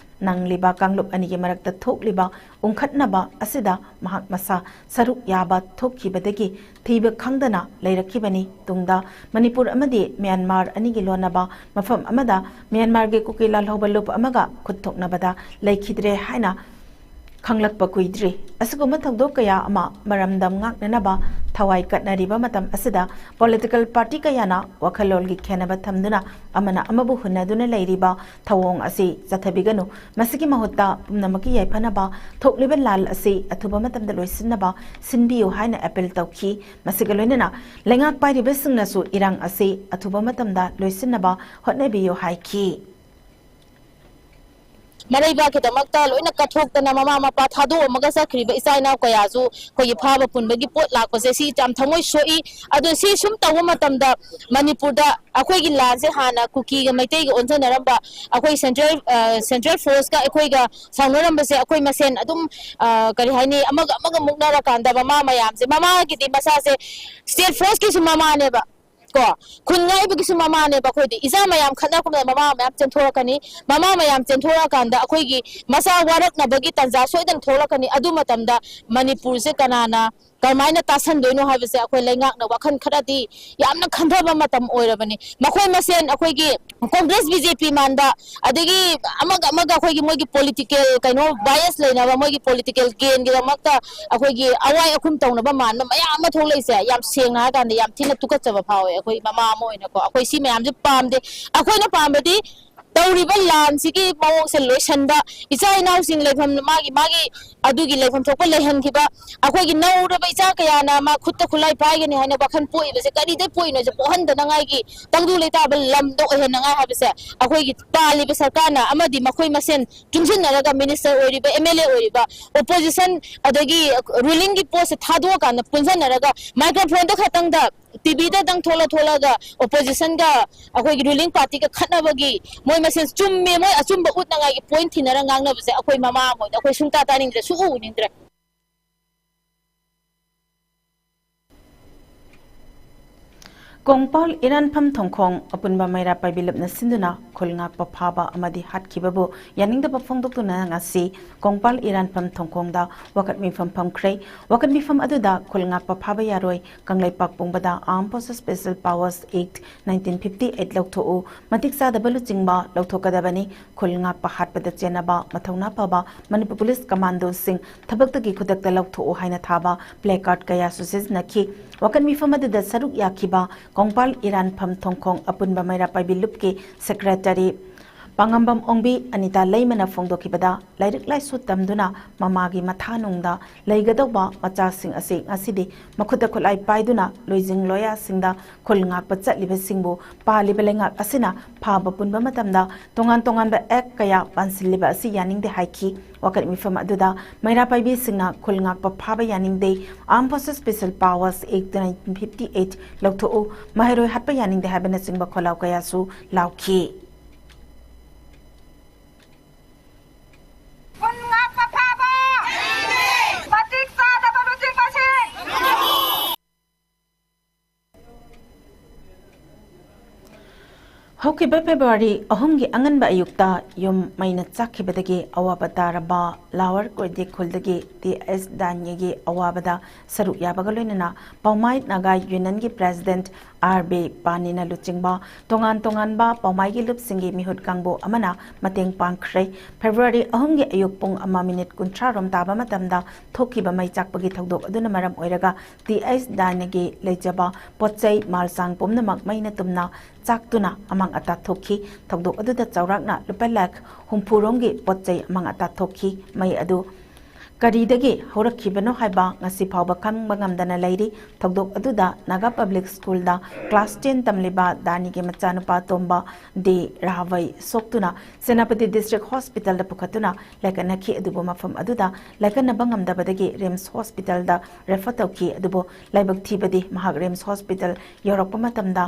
ꯅꯪꯂꯤꯕ ꯀꯥꯡꯂꯨꯞ ꯑꯅꯤꯒꯤ ꯃꯔꯛꯇ ꯊꯣꯛꯂꯤꯕ ꯎꯪꯈꯠꯅꯕ ꯑꯁꯤꯗ ꯃꯍꯥꯛ ꯃꯁꯥ ꯁꯔꯨꯛ ꯌꯥꯕ ꯊꯣꯛꯈꯤꯕꯗꯒꯤ ꯊꯤꯕ ꯈꯪꯗꯅ ꯂꯩꯔꯛꯈꯤꯕꯅꯤ꯫ ꯇꯨꯡꯗ ꯃꯅꯤꯄꯨꯔ ꯑꯃꯗꯤ ꯃ꯭ꯌꯥꯟꯃꯥꯔ ꯑꯅꯤꯒꯤ ꯂꯣꯟꯅꯕ ꯃꯐꯝ ꯑꯃꯗ ꯃ꯭ꯌꯥꯟꯃꯥꯔꯒꯤ ꯀꯨꯀꯤ ꯂꯥꯜꯍꯧꯕ ꯂꯨꯞ ꯑꯃꯒ ꯈꯨꯠ ꯊꯣꯛꯅꯕꯗ ꯂꯩꯈꯤꯗ꯭ꯔꯦ ꯍꯥꯏꯅ ꯈꯪꯂꯛꯄ ꯀꯨꯏꯗ꯭ꯔꯤ꯫ ꯑꯁꯤꯒꯨꯝꯕ ꯊꯧꯗꯣꯛ ꯀꯌꯥ ꯑꯃ ꯃꯔꯝꯗꯝ ꯉꯥꯛꯅꯅꯕ ꯊꯋꯥꯏ ꯀꯠꯅꯔꯤꯕ ꯃꯇꯝ ꯑꯁꯤꯗ political party ꯀꯌꯥꯅ ꯋꯥꯈꯜꯂꯣꯟꯒꯤ ꯈꯦꯟꯅꯕ ꯊꯝꯗꯨꯅ ꯑꯃꯅ ꯑꯃꯕꯨ ꯍꯨꯟꯅꯗꯨꯅ ꯂꯩꯔꯤꯕ ꯊꯧꯑꯣꯡ ꯑꯁꯤ ꯆꯠꯊꯕꯤꯒꯅꯨ꯫ ꯃꯁꯤꯒꯤ ꯃꯍꯨꯠꯇ ꯄꯨꯝꯅꯃꯛꯀꯤ ꯌꯥꯏꯐꯅꯕ ꯊꯣꯛꯂꯤꯕ ꯂꯥꯟ ꯑꯁꯤ ꯑꯊꯨꯕ ꯃꯇꯝꯗ ꯂꯣꯏꯁꯤꯟꯅꯕ ꯁꯤꯟꯕꯤꯌꯨ ꯍꯥꯏꯅ appeal ꯇꯧꯈꯤ꯫ ꯃꯁꯤꯒ ꯂꯣꯏꯅꯅ ꯂꯩꯉꯥꯛ ꯄꯥꯏꯔꯤꯕꯁꯤꯡꯅꯁꯨ ꯏꯔꯥꯡ ꯑꯁꯤ ꯑꯊꯨꯕ ꯃꯇꯝꯗ ꯂꯣꯏꯁꯤꯟꯅꯕ ꯍꯣꯠꯅꯕꯤꯌꯨ ꯍꯥꯏꯈꯤ꯫ ꯃꯔꯩꯕꯥꯛꯀꯤꯗꯃꯛꯇ ꯂꯣꯏꯅ ꯀꯠꯊꯣꯛꯇꯅ ꯃꯃꯥ ꯃꯄꯥ ꯊꯥꯗꯣꯛꯑꯝꯃꯒ ꯆꯠꯈ꯭ꯔꯤꯕ ꯏꯆꯥ ꯏꯅꯥꯎ ꯀꯌꯥꯁꯨ ꯑꯩꯈꯣꯏꯒꯤ ꯐꯥꯕ ꯄꯨꯟꯕꯒꯤ ꯄꯣꯠ ꯂꯥꯛꯄꯁꯦ ꯁꯤ ꯌꯥꯝ ꯊꯃꯣꯏ ꯁꯣꯛꯏ꯫ ꯑꯗꯣ ꯁꯤ ꯁꯨꯝ ꯇꯧꯕ ꯃꯇꯝꯗ ꯃꯅꯤꯄꯨꯔꯗ ꯑꯩꯈꯣꯏꯒꯤ ꯂꯥꯟꯁꯦ ꯍꯥꯟꯅ ꯀꯨꯀꯤꯒ ꯃꯩꯇꯩꯒ ꯑꯣꯟꯖꯅꯔꯝꯕ ꯑꯩꯈꯣꯏ central, ꯑ, central forceꯀ ꯑꯩꯈꯣꯏꯒ ꯁꯥꯎꯅꯔꯝꯕꯁꯦ ꯑꯩꯈꯣꯏ ꯃꯁꯦꯟ ꯑꯗꯨꯝ, ꯑ, ꯀꯔꯤ ꯍꯥꯏꯅꯤ, ꯑꯃꯒ ꯑꯃꯒ ꯃꯨꯛꯅꯔꯀꯥꯟꯗ ꯃꯃꯥ ꯃꯌꯥꯝꯁꯦ, ꯃꯃꯥꯒꯤꯗꯤ ꯃꯆꯥꯁꯦ state forceꯀꯤꯁꯨ ꯃꯃꯥꯅꯦꯕ꯫ ꯀꯣ, ꯈꯨꯟ ꯉꯥꯛꯏꯕꯒꯤꯁꯨ ꯃꯃꯥꯅꯦꯕ꯫ ꯑꯩꯈꯣꯏꯗꯤ ꯏꯆꯥ ꯃꯌꯥꯝ ꯈꯠꯅꯔꯛꯄꯗ ꯃꯃꯥ ꯃꯌꯥꯝ ꯆꯦꯟꯊꯣꯔꯛꯀꯅꯤ꯫ ꯃꯃꯥ ꯃꯌꯥꯝ ꯆꯦꯟꯊꯣꯔꯛꯑꯀꯥꯟꯗ ꯑꯩꯈꯣꯏꯒꯤ ꯃꯆꯥ ꯋꯥꯔꯛꯅꯕꯒꯤ ꯇꯥꯟꯖꯥ ꯁꯣꯏꯗꯅ ꯊꯣꯛꯂꯛꯀꯅꯤ꯫ ꯑꯗꯨ ꯃꯇꯝꯗ ꯃꯅꯤꯄꯨꯔꯁꯦ ꯀꯅꯥꯅ ꯀꯔꯝꯍꯥꯏꯅ ꯇꯥꯁꯟꯗꯣꯏꯅꯣ ꯍꯥꯏꯕꯁꯦ ꯑꯩꯈꯣꯏ ꯂꯩꯉꯥꯛꯅ ꯋꯥꯈꯜ ꯈꯔꯗꯤ ꯌꯥꯝꯅ ꯈꯟꯊꯕ ꯃꯇꯝ ꯑꯣꯏꯔꯕꯅꯤ꯫ ꯃꯈꯣꯏ ꯃꯁꯦꯟ ꯑꯩꯈꯣꯏꯒꯤ Congress, BJP ꯃꯥꯟꯕ, ꯑꯗꯒꯤ ꯑꯃꯒ ꯑꯃꯒ ꯑꯩꯈꯣꯏꯒꯤ ꯃꯣꯏꯒꯤ political ꯀꯩꯅꯣ bias ꯂꯩꯅꯕ, ꯃꯣꯏꯒꯤ political gainꯒꯤꯗꯃꯛꯇ ꯑꯩꯈꯣꯏꯒꯤ ꯑꯋꯥꯏ ꯑꯈꯨꯝ ꯇꯧꯅꯕ ꯃꯥꯟꯕ ꯃꯌꯥꯝ ꯑꯃ ꯊꯣꯛꯂꯛꯏꯁꯦ ꯌꯥꯝ ꯁꯦꯡꯅ ꯍꯥꯏꯔꯀꯥꯟꯗ ꯌꯥꯝ ꯊꯤꯅ ꯇꯨꯀꯠꯆꯕ ꯐꯥꯎꯋꯦ ꯑꯩꯈꯣꯏ ꯃꯃꯥ ꯑꯃ ꯑꯣꯏꯅꯀꯣ꯫ ꯑꯩꯈꯣꯏ ꯁꯤ ꯃꯌꯥꯝꯁꯦ ꯄꯥꯝꯗꯦ꯫ ꯑꯩꯈꯣꯏꯅ ꯄꯥꯝꯕꯗꯤ ꯇꯧꯔꯤꯕ ꯂꯥꯟꯁꯤꯒꯤ ꯃꯑꯣꯡꯁꯦ ꯂꯣꯏꯁꯟꯕ, ꯏꯆꯥ ꯏꯅꯥꯎꯁꯤꯡ ꯂꯩꯐꯝ, ꯃꯥꯒꯤ, ꯃꯥꯒꯤ ꯑꯗꯨꯒꯤ ꯂꯩꯐꯝ ꯊꯣꯛꯄ ꯂꯩꯍꯟꯈꯤꯕ, ꯑꯩꯈꯣꯏꯒꯤ ꯅꯧꯔꯕ ꯏꯆꯥ ꯀꯌꯥꯅ ꯃꯥ ꯈꯨꯠꯇ ꯈꯨꯠꯂꯥꯏ ꯄꯥꯏꯒꯅꯤ ꯍꯥꯏꯅ ꯋꯥꯈꯜ ꯄꯣꯛꯏꯕꯁꯦ ꯀꯔꯤꯗꯩ ꯄꯣꯛꯏꯅꯣꯁꯦ ꯄꯣꯛꯍꯟꯗꯅꯉꯥꯏꯒꯤ ꯇꯪꯗꯨ ꯂꯩꯇꯥꯕ ꯂꯝꯗ ꯑꯣꯏꯍꯟꯅꯉꯥꯏ ꯍꯥꯏꯕꯁꯦ ꯑꯩꯈꯣꯏꯒꯤ ꯄꯥꯜꯂꯤꯕ ꯁꯔꯀꯥꯔꯅ ꯑꯃꯗꯤ ꯃꯈꯣꯏ ꯃꯁꯦꯟ ꯆꯨꯡꯁꯤꯟꯅꯔꯒ minister ꯑꯣꯏꯔꯤꯕ, MLA ꯑꯣꯏꯔꯤꯕ, opposition ꯑꯗꯒꯤ rulingꯒꯤ ꯄꯣꯠꯁꯦ ꯊꯥꯗꯣꯛꯑꯀꯥꯟꯗ ꯄꯨꯟꯁꯤꯟꯅꯔꯒ microphoneꯗ ꯈꯛꯇꯪꯗ, TVꯗꯗꯪ ꯊꯣꯛꯂ ꯊꯣꯛꯂꯒ oppositionꯒ ꯑꯩꯈꯣꯏꯒꯤ ruling partyꯒ ꯈꯠꯅꯕꯒꯤ ꯃꯣꯏ ꯃꯁꯦꯟ ꯆꯨꯝꯃꯦ, ꯃꯣꯏ ꯑꯆꯨꯝꯕ ꯎꯠꯅꯉꯥꯏꯒꯤ point ꯊꯤꯅꯔ ꯉꯥꯡꯅꯕꯁꯦ ꯑꯩꯈꯣꯏ ꯃꯃꯥ ꯑꯃ ꯑꯣꯏꯅ ꯑꯩꯈꯣꯏ ꯁꯨꯡꯇꯥ ꯇꯥꯅꯤꯡꯗ꯭ꯔꯦ, ꯁꯨꯡꯎ ꯎꯅꯤꯡꯗ꯭ꯔꯦ꯫ ꯀꯣꯡꯄꯥꯜ ꯏꯔꯥꯟꯐꯝ ꯊꯣꯡꯈꯣꯡ ꯑꯄꯨꯟꯕ ꯃꯩꯔꯥ ꯄꯥꯏꯕꯤ ꯂꯨꯞꯅ ꯁꯤꯟꯗꯨꯅ ꯈꯨꯜ ꯉꯥꯛꯄ ꯐꯥꯕ ꯑꯃꯗꯤ ꯍꯥꯠꯈꯤꯕꯕꯨ ꯌꯥꯅꯤꯡꯗꯕ ꯐꯣꯡꯗꯣꯛꯇꯨꯅ ꯉꯁꯤ ꯀꯣꯡꯄꯥꯜ ꯏꯔꯥꯟꯐꯝ ꯊꯣꯡꯈꯣꯡꯗ ꯋꯥꯀꯠ ꯃꯤꯐꯝ ꯐꯝꯈ꯭ꯔꯦ꯫ ꯋꯥꯀꯠ ꯃꯤꯐꯝ ꯑꯗꯨꯗ ꯈꯨꯜ ꯉꯥꯛꯄ ꯐꯥꯕ ꯌꯥꯔꯣꯏ, ꯀꯪꯂꯩꯄꯥꯛ ꯄꯨꯝꯕꯗ Armed Forces Special Powers Act nineteen fifty eight ꯂꯧꯊꯣꯛꯎ, ꯃꯇꯤꯛ ꯆꯥꯗꯕ ꯂꯨꯆꯤꯡꯕ ꯂꯧꯊꯣꯛꯀꯗꯕꯅꯤ, ꯈꯨꯜ ꯉꯥꯛꯄ ꯍꯥꯠꯄꯗ ꯆꯦꯟꯅꯕ ꯃꯊꯧꯅꯥ ꯐꯕ ꯃꯅꯤꯄꯨꯔ ꯄꯨꯂꯤꯁ ꯀꯃꯥꯟꯗꯣꯁꯤꯡ ꯊꯕꯛꯇꯒꯤ ꯈꯨꯗꯛꯇ ꯂꯧꯊꯣꯛꯎ ꯍꯥꯏꯅ ꯊꯥꯕ placard ꯀꯌꯥꯁꯨ ꯁꯤꯖꯤꯟꯅꯈꯤ꯫ ꯋꯥꯀꯠ ꯃꯤꯐꯝ ꯑꯗꯨꯗ ꯁꯔꯨꯛ ꯌꯥꯈꯤꯕ ꯀꯣꯡꯄꯥꯜ ꯏꯔꯥꯟꯐꯝ ꯊꯣꯡꯈꯣꯡ ꯑꯄꯨꯟꯕ ꯃꯩꯔꯥ ꯄꯥꯏꯕꯤ ꯂꯨꯞꯀꯤ secretary ꯄꯥꯉꯝꯕꯝ ꯑꯣꯡꯕꯤ ꯑꯅꯤꯇꯥ ꯂꯩꯃꯅ ꯐꯣꯡꯗꯣꯛꯈꯤꯕꯗ, ꯂꯥꯏꯔꯤꯛ ꯂꯥꯏꯁꯨ ꯇꯝꯗꯨꯅ ꯃꯃꯥꯒꯤ ꯃꯊꯥꯅꯨꯡꯗ ꯂꯩꯒꯗꯧꯕ ꯃꯆꯥꯁꯤꯡ ꯑꯁꯤ ꯉꯁꯤꯗꯤ ꯃꯈꯨꯠꯇ ꯈꯨꯠꯂꯥꯏ ꯄꯥꯏꯗꯨꯅ ꯂꯣꯏꯖꯤꯡ ꯂꯣꯌꯥꯁꯤꯡꯗ ꯈꯨꯜ ꯉꯥꯛꯄ ꯆꯠꯂꯤꯕꯁꯤꯡꯕꯨ ꯄꯥꯜꯂꯤꯕ ꯂꯩꯉꯥꯛ ꯑꯁꯤꯅ ꯐꯥꯕ ꯄꯨꯟꯕ ꯃꯇꯝꯗ ꯇꯣꯉꯥꯟ ꯇꯣꯉꯥꯟꯕ act ꯀꯌꯥ ꯄꯥꯟꯁꯤꯜꯂꯤꯕ ꯑꯁꯤ ꯌꯥꯅꯤꯡꯗꯦ ꯍꯥꯏꯈꯤ꯫ ꯋꯥꯀꯠ ꯃꯤꯐꯝ ꯑꯗꯨꯗ ꯃꯩꯔꯥ ꯄꯥꯏꯕꯤꯁꯤꯡꯅ ꯈꯨꯜ ꯉꯥꯛꯄ ꯐꯥꯕ ꯌꯥꯅꯤꯡꯗꯦ, Armed Forces Special Powers Act nineteen fifty eight ꯂꯧꯊꯣꯛꯎ, ꯃꯍꯩꯔꯣꯏ ꯍꯥꯠꯄ ꯌꯥꯅꯤꯡꯗꯦ ꯍꯥꯏꯕꯅꯆꯤꯡꯕ ꯈꯣꯜꯂꯥꯎ ꯀꯌꯥꯁꯨ ꯂꯥꯎꯈꯤ꯫ ꯈꯨꯟ ꯉꯥꯛꯄ ꯐꯥꯕ! ꯃꯇꯤꯛ ꯆꯥꯗꯕ ꯂꯨꯆꯤꯡꯕꯁꯤꯡ! ꯍꯧꯈꯤꯕ ꯐꯦꯕ꯭ꯔꯨꯋꯥꯔꯤ ꯑꯍꯨꯝꯒꯤ ꯑꯉꯟꯕ ꯑꯌꯨꯛꯇ ꯌꯨꯝ ꯃꯩꯅ ꯆꯥꯛꯈꯤꯕꯗꯒꯤ ꯑꯋꯥꯕ ꯇꯥꯔꯕ ꯂꯥꯋꯔ ꯀꯣꯏꯗꯦ ꯈꯨꯜꯗꯒꯤ ꯇꯤ ꯑꯦꯁ ꯗꯥꯅꯤꯒꯤ ꯑꯋꯥꯕꯗ ꯁꯔꯨꯛ ꯌꯥꯕꯒ ꯂꯣꯏꯅꯅ ꯄꯥꯎꯃꯥꯏ ꯅꯥꯒꯥ ꯌꯨꯅꯤꯌꯟꯒꯤ president ꯑꯥꯔ ꯕꯤ ꯄꯥꯅꯤꯅ ꯂꯨꯆꯤꯡꯕ ꯇꯣꯉꯥꯟ ꯇꯣꯉꯥꯟꯕ ꯄꯥꯎꯃꯥꯏꯒꯤ ꯂꯨꯞꯁꯤꯡꯒꯤ ꯃꯤꯍꯨꯠ ꯀꯥꯡꯕꯨ ꯑꯃꯅ ꯃꯇꯦꯡ ꯄꯥꯡꯈ꯭ꯔꯦ꯫ ꯐꯦꯕ꯭ꯔꯨꯋꯥꯔꯤ ꯑꯍꯨꯝꯒꯤ ꯑꯌꯨꯛ ꯄꯨꯡ ꯑꯃ ꯃꯤꯅꯤꯠ ꯀꯨꯟꯊ꯭ꯔꯥ ꯔꯣꯝ ꯇꯥꯕ ꯃꯇꯝꯗ ꯊꯣꯛꯈꯤꯕ ꯃꯩ ꯆꯥꯛꯄꯒꯤ ꯊꯧꯗꯣꯛ ꯑꯗꯨꯅ ꯃꯔꯝ ꯑꯣꯏꯔꯒ ꯇꯤ ꯑꯦꯁ ꯗꯥꯅꯤꯒꯤ ꯂꯩꯖꯕ ꯄꯣꯠ ꯆꯩ ꯃꯥꯜ ꯆꯥꯡ ꯄꯨꯝꯅꯃꯛ ꯃꯩꯅ ꯇꯨꯝꯅ ꯆꯥꯛꯇꯨꯅ ꯑꯃꯥꯡ ꯑꯇꯥ ꯊꯣꯛꯈꯤ꯫ ꯊꯧꯗꯣꯛ ꯑꯗꯨꯗ ꯆꯥꯎꯔꯥꯛꯅ ꯂꯨꯄꯥ ꯂꯥꯈ ꯍꯨꯝꯐꯨ ꯔꯣꯝꯒꯤ ꯄꯣꯠ ꯆꯩ ꯑꯃꯥꯡ ꯑꯇꯥ ꯊꯣꯛꯈꯤ꯫ ꯃꯩ ꯑꯗꯨ ꯀꯔꯤꯗꯒꯤ ꯍꯧꯔꯛꯈꯤꯕꯅꯣ ꯍꯥꯏꯕ ꯉꯁꯤ ꯐꯥꯎꯕ ꯈꯪꯕ ꯉꯝꯗꯅ ꯂꯩꯔꯤ꯫ ꯊꯧꯗꯣꯛ ꯑꯗꯨꯗ ꯅꯥꯒꯥ ꯄꯕ꯭ꯂꯤꯛ ꯁ꯭ꯀꯨꯜꯗ ꯀ꯭ꯂꯥꯁ ꯇꯦꯟ ꯇꯝꯂꯤꯕ ꯗꯥꯅꯤꯒꯤ ꯃꯆꯥꯅꯨꯄꯥ ꯇꯣꯝꯕ ꯗꯤ ꯔꯥꯍꯥꯕꯩ ꯁꯣꯛꯇꯨꯅ ꯁꯦꯅꯥꯄꯇꯤ ꯗꯤꯁꯇ꯭ꯔꯤꯛ ꯍꯣꯁꯄꯤꯇꯥꯜꯗ ꯄꯨꯈꯠꯇꯨꯅ ꯂꯥꯏꯀꯠꯅꯈꯤ꯫ ꯑꯗꯨꯕꯨ ꯃꯐꯝ ꯑꯗꯨꯗ ꯂꯥꯏꯀꯠꯅꯕ ꯉꯝꯗꯕꯗꯒꯤ ꯔꯤꯝꯁ ꯍꯣꯁꯄꯤꯇꯥꯜꯗ ꯔꯦꯐꯔ ꯇꯧꯈꯤ꯫ ꯑꯗꯨꯕꯨ ꯂꯥꯏꯕꯛ ꯊꯤꯕꯗꯤ ꯃꯍꯥꯛ ꯔꯤꯝꯁ ꯍꯣꯁꯄꯤꯇꯥꯜ ꯌꯧꯔꯛꯄ ꯃꯇꯝꯗ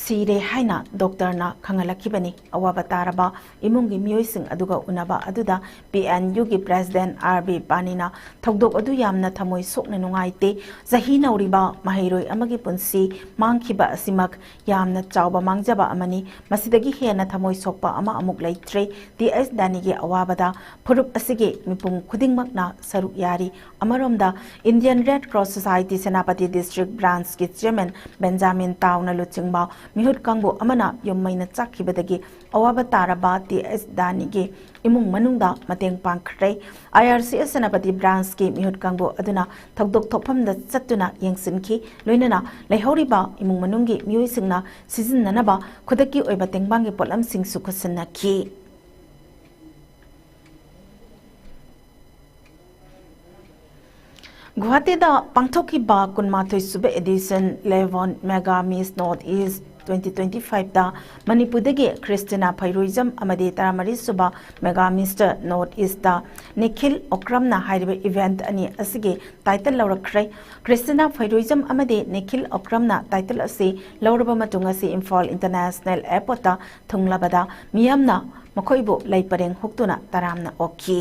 ꯁꯤꯔꯦ ꯍꯥꯏꯅ ꯗꯣꯛꯇꯔꯅ ꯈꯪꯍꯜꯂꯛꯈꯤꯕꯅꯤ꯫ ꯑꯋꯥꯕ ꯇꯥꯔꯕ ꯏꯃꯨꯡꯒꯤ ꯃꯤꯑꯣꯏꯁꯤꯡ ꯑꯗꯨꯒ ꯎꯅꯕ ꯑꯗꯨꯗ ꯄꯤ ꯑꯦꯟ ꯌꯨꯒꯤ ꯄ꯭ꯔꯦꯁꯤꯗꯦꯟꯠ ꯑꯥꯔ ꯕꯤ ꯄꯥꯅꯤꯅ ꯊꯧꯗꯣꯛ ꯑꯗꯨ ꯌꯥꯝꯅ ꯊꯃꯣꯏ ꯁꯣꯛꯅ ꯅꯨꯡꯉꯥꯏꯇꯦ꯫ ꯆꯍꯤ ꯅꯧꯔꯤꯕ ꯃꯍꯩꯔꯣꯏ ꯑꯃꯒꯤ ꯄꯨꯟꯁꯤ ꯃꯥꯡꯈꯤꯕ ꯑꯁꯤꯃꯛ ꯌꯥꯝꯅ ꯆꯥꯎꯕ ꯃꯥꯡꯖꯕ ꯑꯃꯅꯤ꯫ ꯃꯁꯤꯗꯒꯤ ꯍꯦꯟꯅ ꯊꯃꯣꯏ ꯁꯣꯛꯄ ꯑꯃ ꯑꯃꯨꯛ ꯂꯩꯇ꯭ꯔꯦ꯫ ꯇꯤ ꯑꯦꯁ ꯗꯥꯅꯤꯒꯤ ꯑꯋꯥꯕꯗ ꯐꯨꯔꯨꯞ ꯑꯁꯤꯒꯤ ꯃꯤꯄꯨꯝ ꯈꯨꯗꯤꯡꯃꯛꯅ ꯁꯔꯨꯛ ꯌꯥꯔꯤ꯫ ꯑꯃꯔꯣꯝꯗ, Indian red cross society Senapati district ꯕ꯭ꯔꯥꯟꯁꯀꯤ ꯆꯤꯌꯔꯃꯦꯟ ꯕꯦꯟꯖꯥꯃꯤꯟ ꯇꯥꯎꯅ ꯂꯨꯆꯤꯡꯕ ꯃꯤꯍꯨꯠ ꯀꯥꯡꯕꯨ ꯑꯃꯅ ꯌꯨꯝ ꯃꯩꯅ ꯆꯥꯛꯈꯤꯕꯗꯒꯤ ꯑꯋꯥꯕ ꯇꯥꯔꯕ ꯇꯤ ꯑꯦꯁ ꯗꯥꯅꯤꯒꯤ ꯏꯃꯨꯡ ꯃꯅꯨꯡꯗ ꯃꯇꯦꯡ ꯄꯥꯡꯈ꯭ꯔꯦ꯫ ꯑꯥꯏ ꯑꯥꯔ ꯁꯤ ꯑꯦꯁ ꯁꯦꯅꯥꯄꯇꯤ ꯕ꯭ꯔꯥꯟꯁꯀꯤ ꯃꯤꯍꯨꯠ ꯀꯥꯡꯕꯨ ꯑꯗꯨꯅ ꯊꯧꯗꯣꯛ ꯊꯣꯛꯐꯝꯗ ꯆꯠꯇꯨꯅ ꯌꯦꯡꯁꯤꯟꯈꯤ꯫ ꯂꯣꯏꯅꯅ ꯂꯩꯍꯧꯔꯤꯕ ꯏꯃꯨꯡ ꯃꯅꯨꯡꯒꯤ ꯃꯤꯑꯣꯏꯁꯤꯡꯅ ꯁꯤꯖꯤꯟꯅꯅꯕ ꯈꯨꯗꯛꯀꯤ ꯑꯣꯏꯕ ꯇꯦꯡꯕꯥꯡꯒꯤ ꯄꯣꯠꯂꯝꯁꯤꯡꯁꯨ ꯈꯨꯠꯁꯤꯟꯅꯈꯤ꯫ ꯒꯨꯋꯥꯍꯥꯇꯤꯗ ꯄꯥꯡꯊꯣꯛꯈꯤꯕ ꯀꯨꯟꯃꯥꯊꯣꯏ ꯁꯨꯕ edition eleven Mega Miss North East twenty twenty-five ꯇ ꯃꯅꯤꯄꯨꯔꯗꯒꯤ ꯈ꯭ꯔꯤꯁꯇꯤꯅꯥ ꯐꯩꯔꯣꯏꯖꯝ ꯑꯃꯗꯤ ꯇꯔꯥꯃꯔꯤ ꯁꯨꯕ Mega Mister North East ꯇ ꯅꯤꯈꯤꯜ ꯑꯣꯀ꯭ꯔꯝꯅ ꯍꯥꯏꯔꯤꯕ event ꯑꯅꯤ ꯑꯁꯤꯒꯤ title ꯂꯧꯔꯛꯈ꯭ꯔꯦ꯫ ꯈ꯭ꯔꯤꯁꯇꯤꯅꯥ ꯐꯩꯔꯣꯏꯖꯝ ꯑꯃꯗꯤ ꯅꯤꯈꯤꯜ ꯑꯣꯀ꯭ꯔꯝꯅ title ꯑꯁꯤ ꯂꯧꯔꯕ ꯃꯇꯨꯡ ꯑꯁꯤ ꯏꯝꯐꯥꯜ International Airport ꯇ ꯊꯨꯡꯂꯕꯗ ꯃꯤꯌꯥꯝꯅ ꯃꯈꯣꯏꯕꯨ ꯂꯩ ꯄꯔꯦꯡ ꯍꯨꯛꯇꯨꯅ ꯇꯔꯥꯝꯅ ꯑꯣꯛꯈꯤ꯫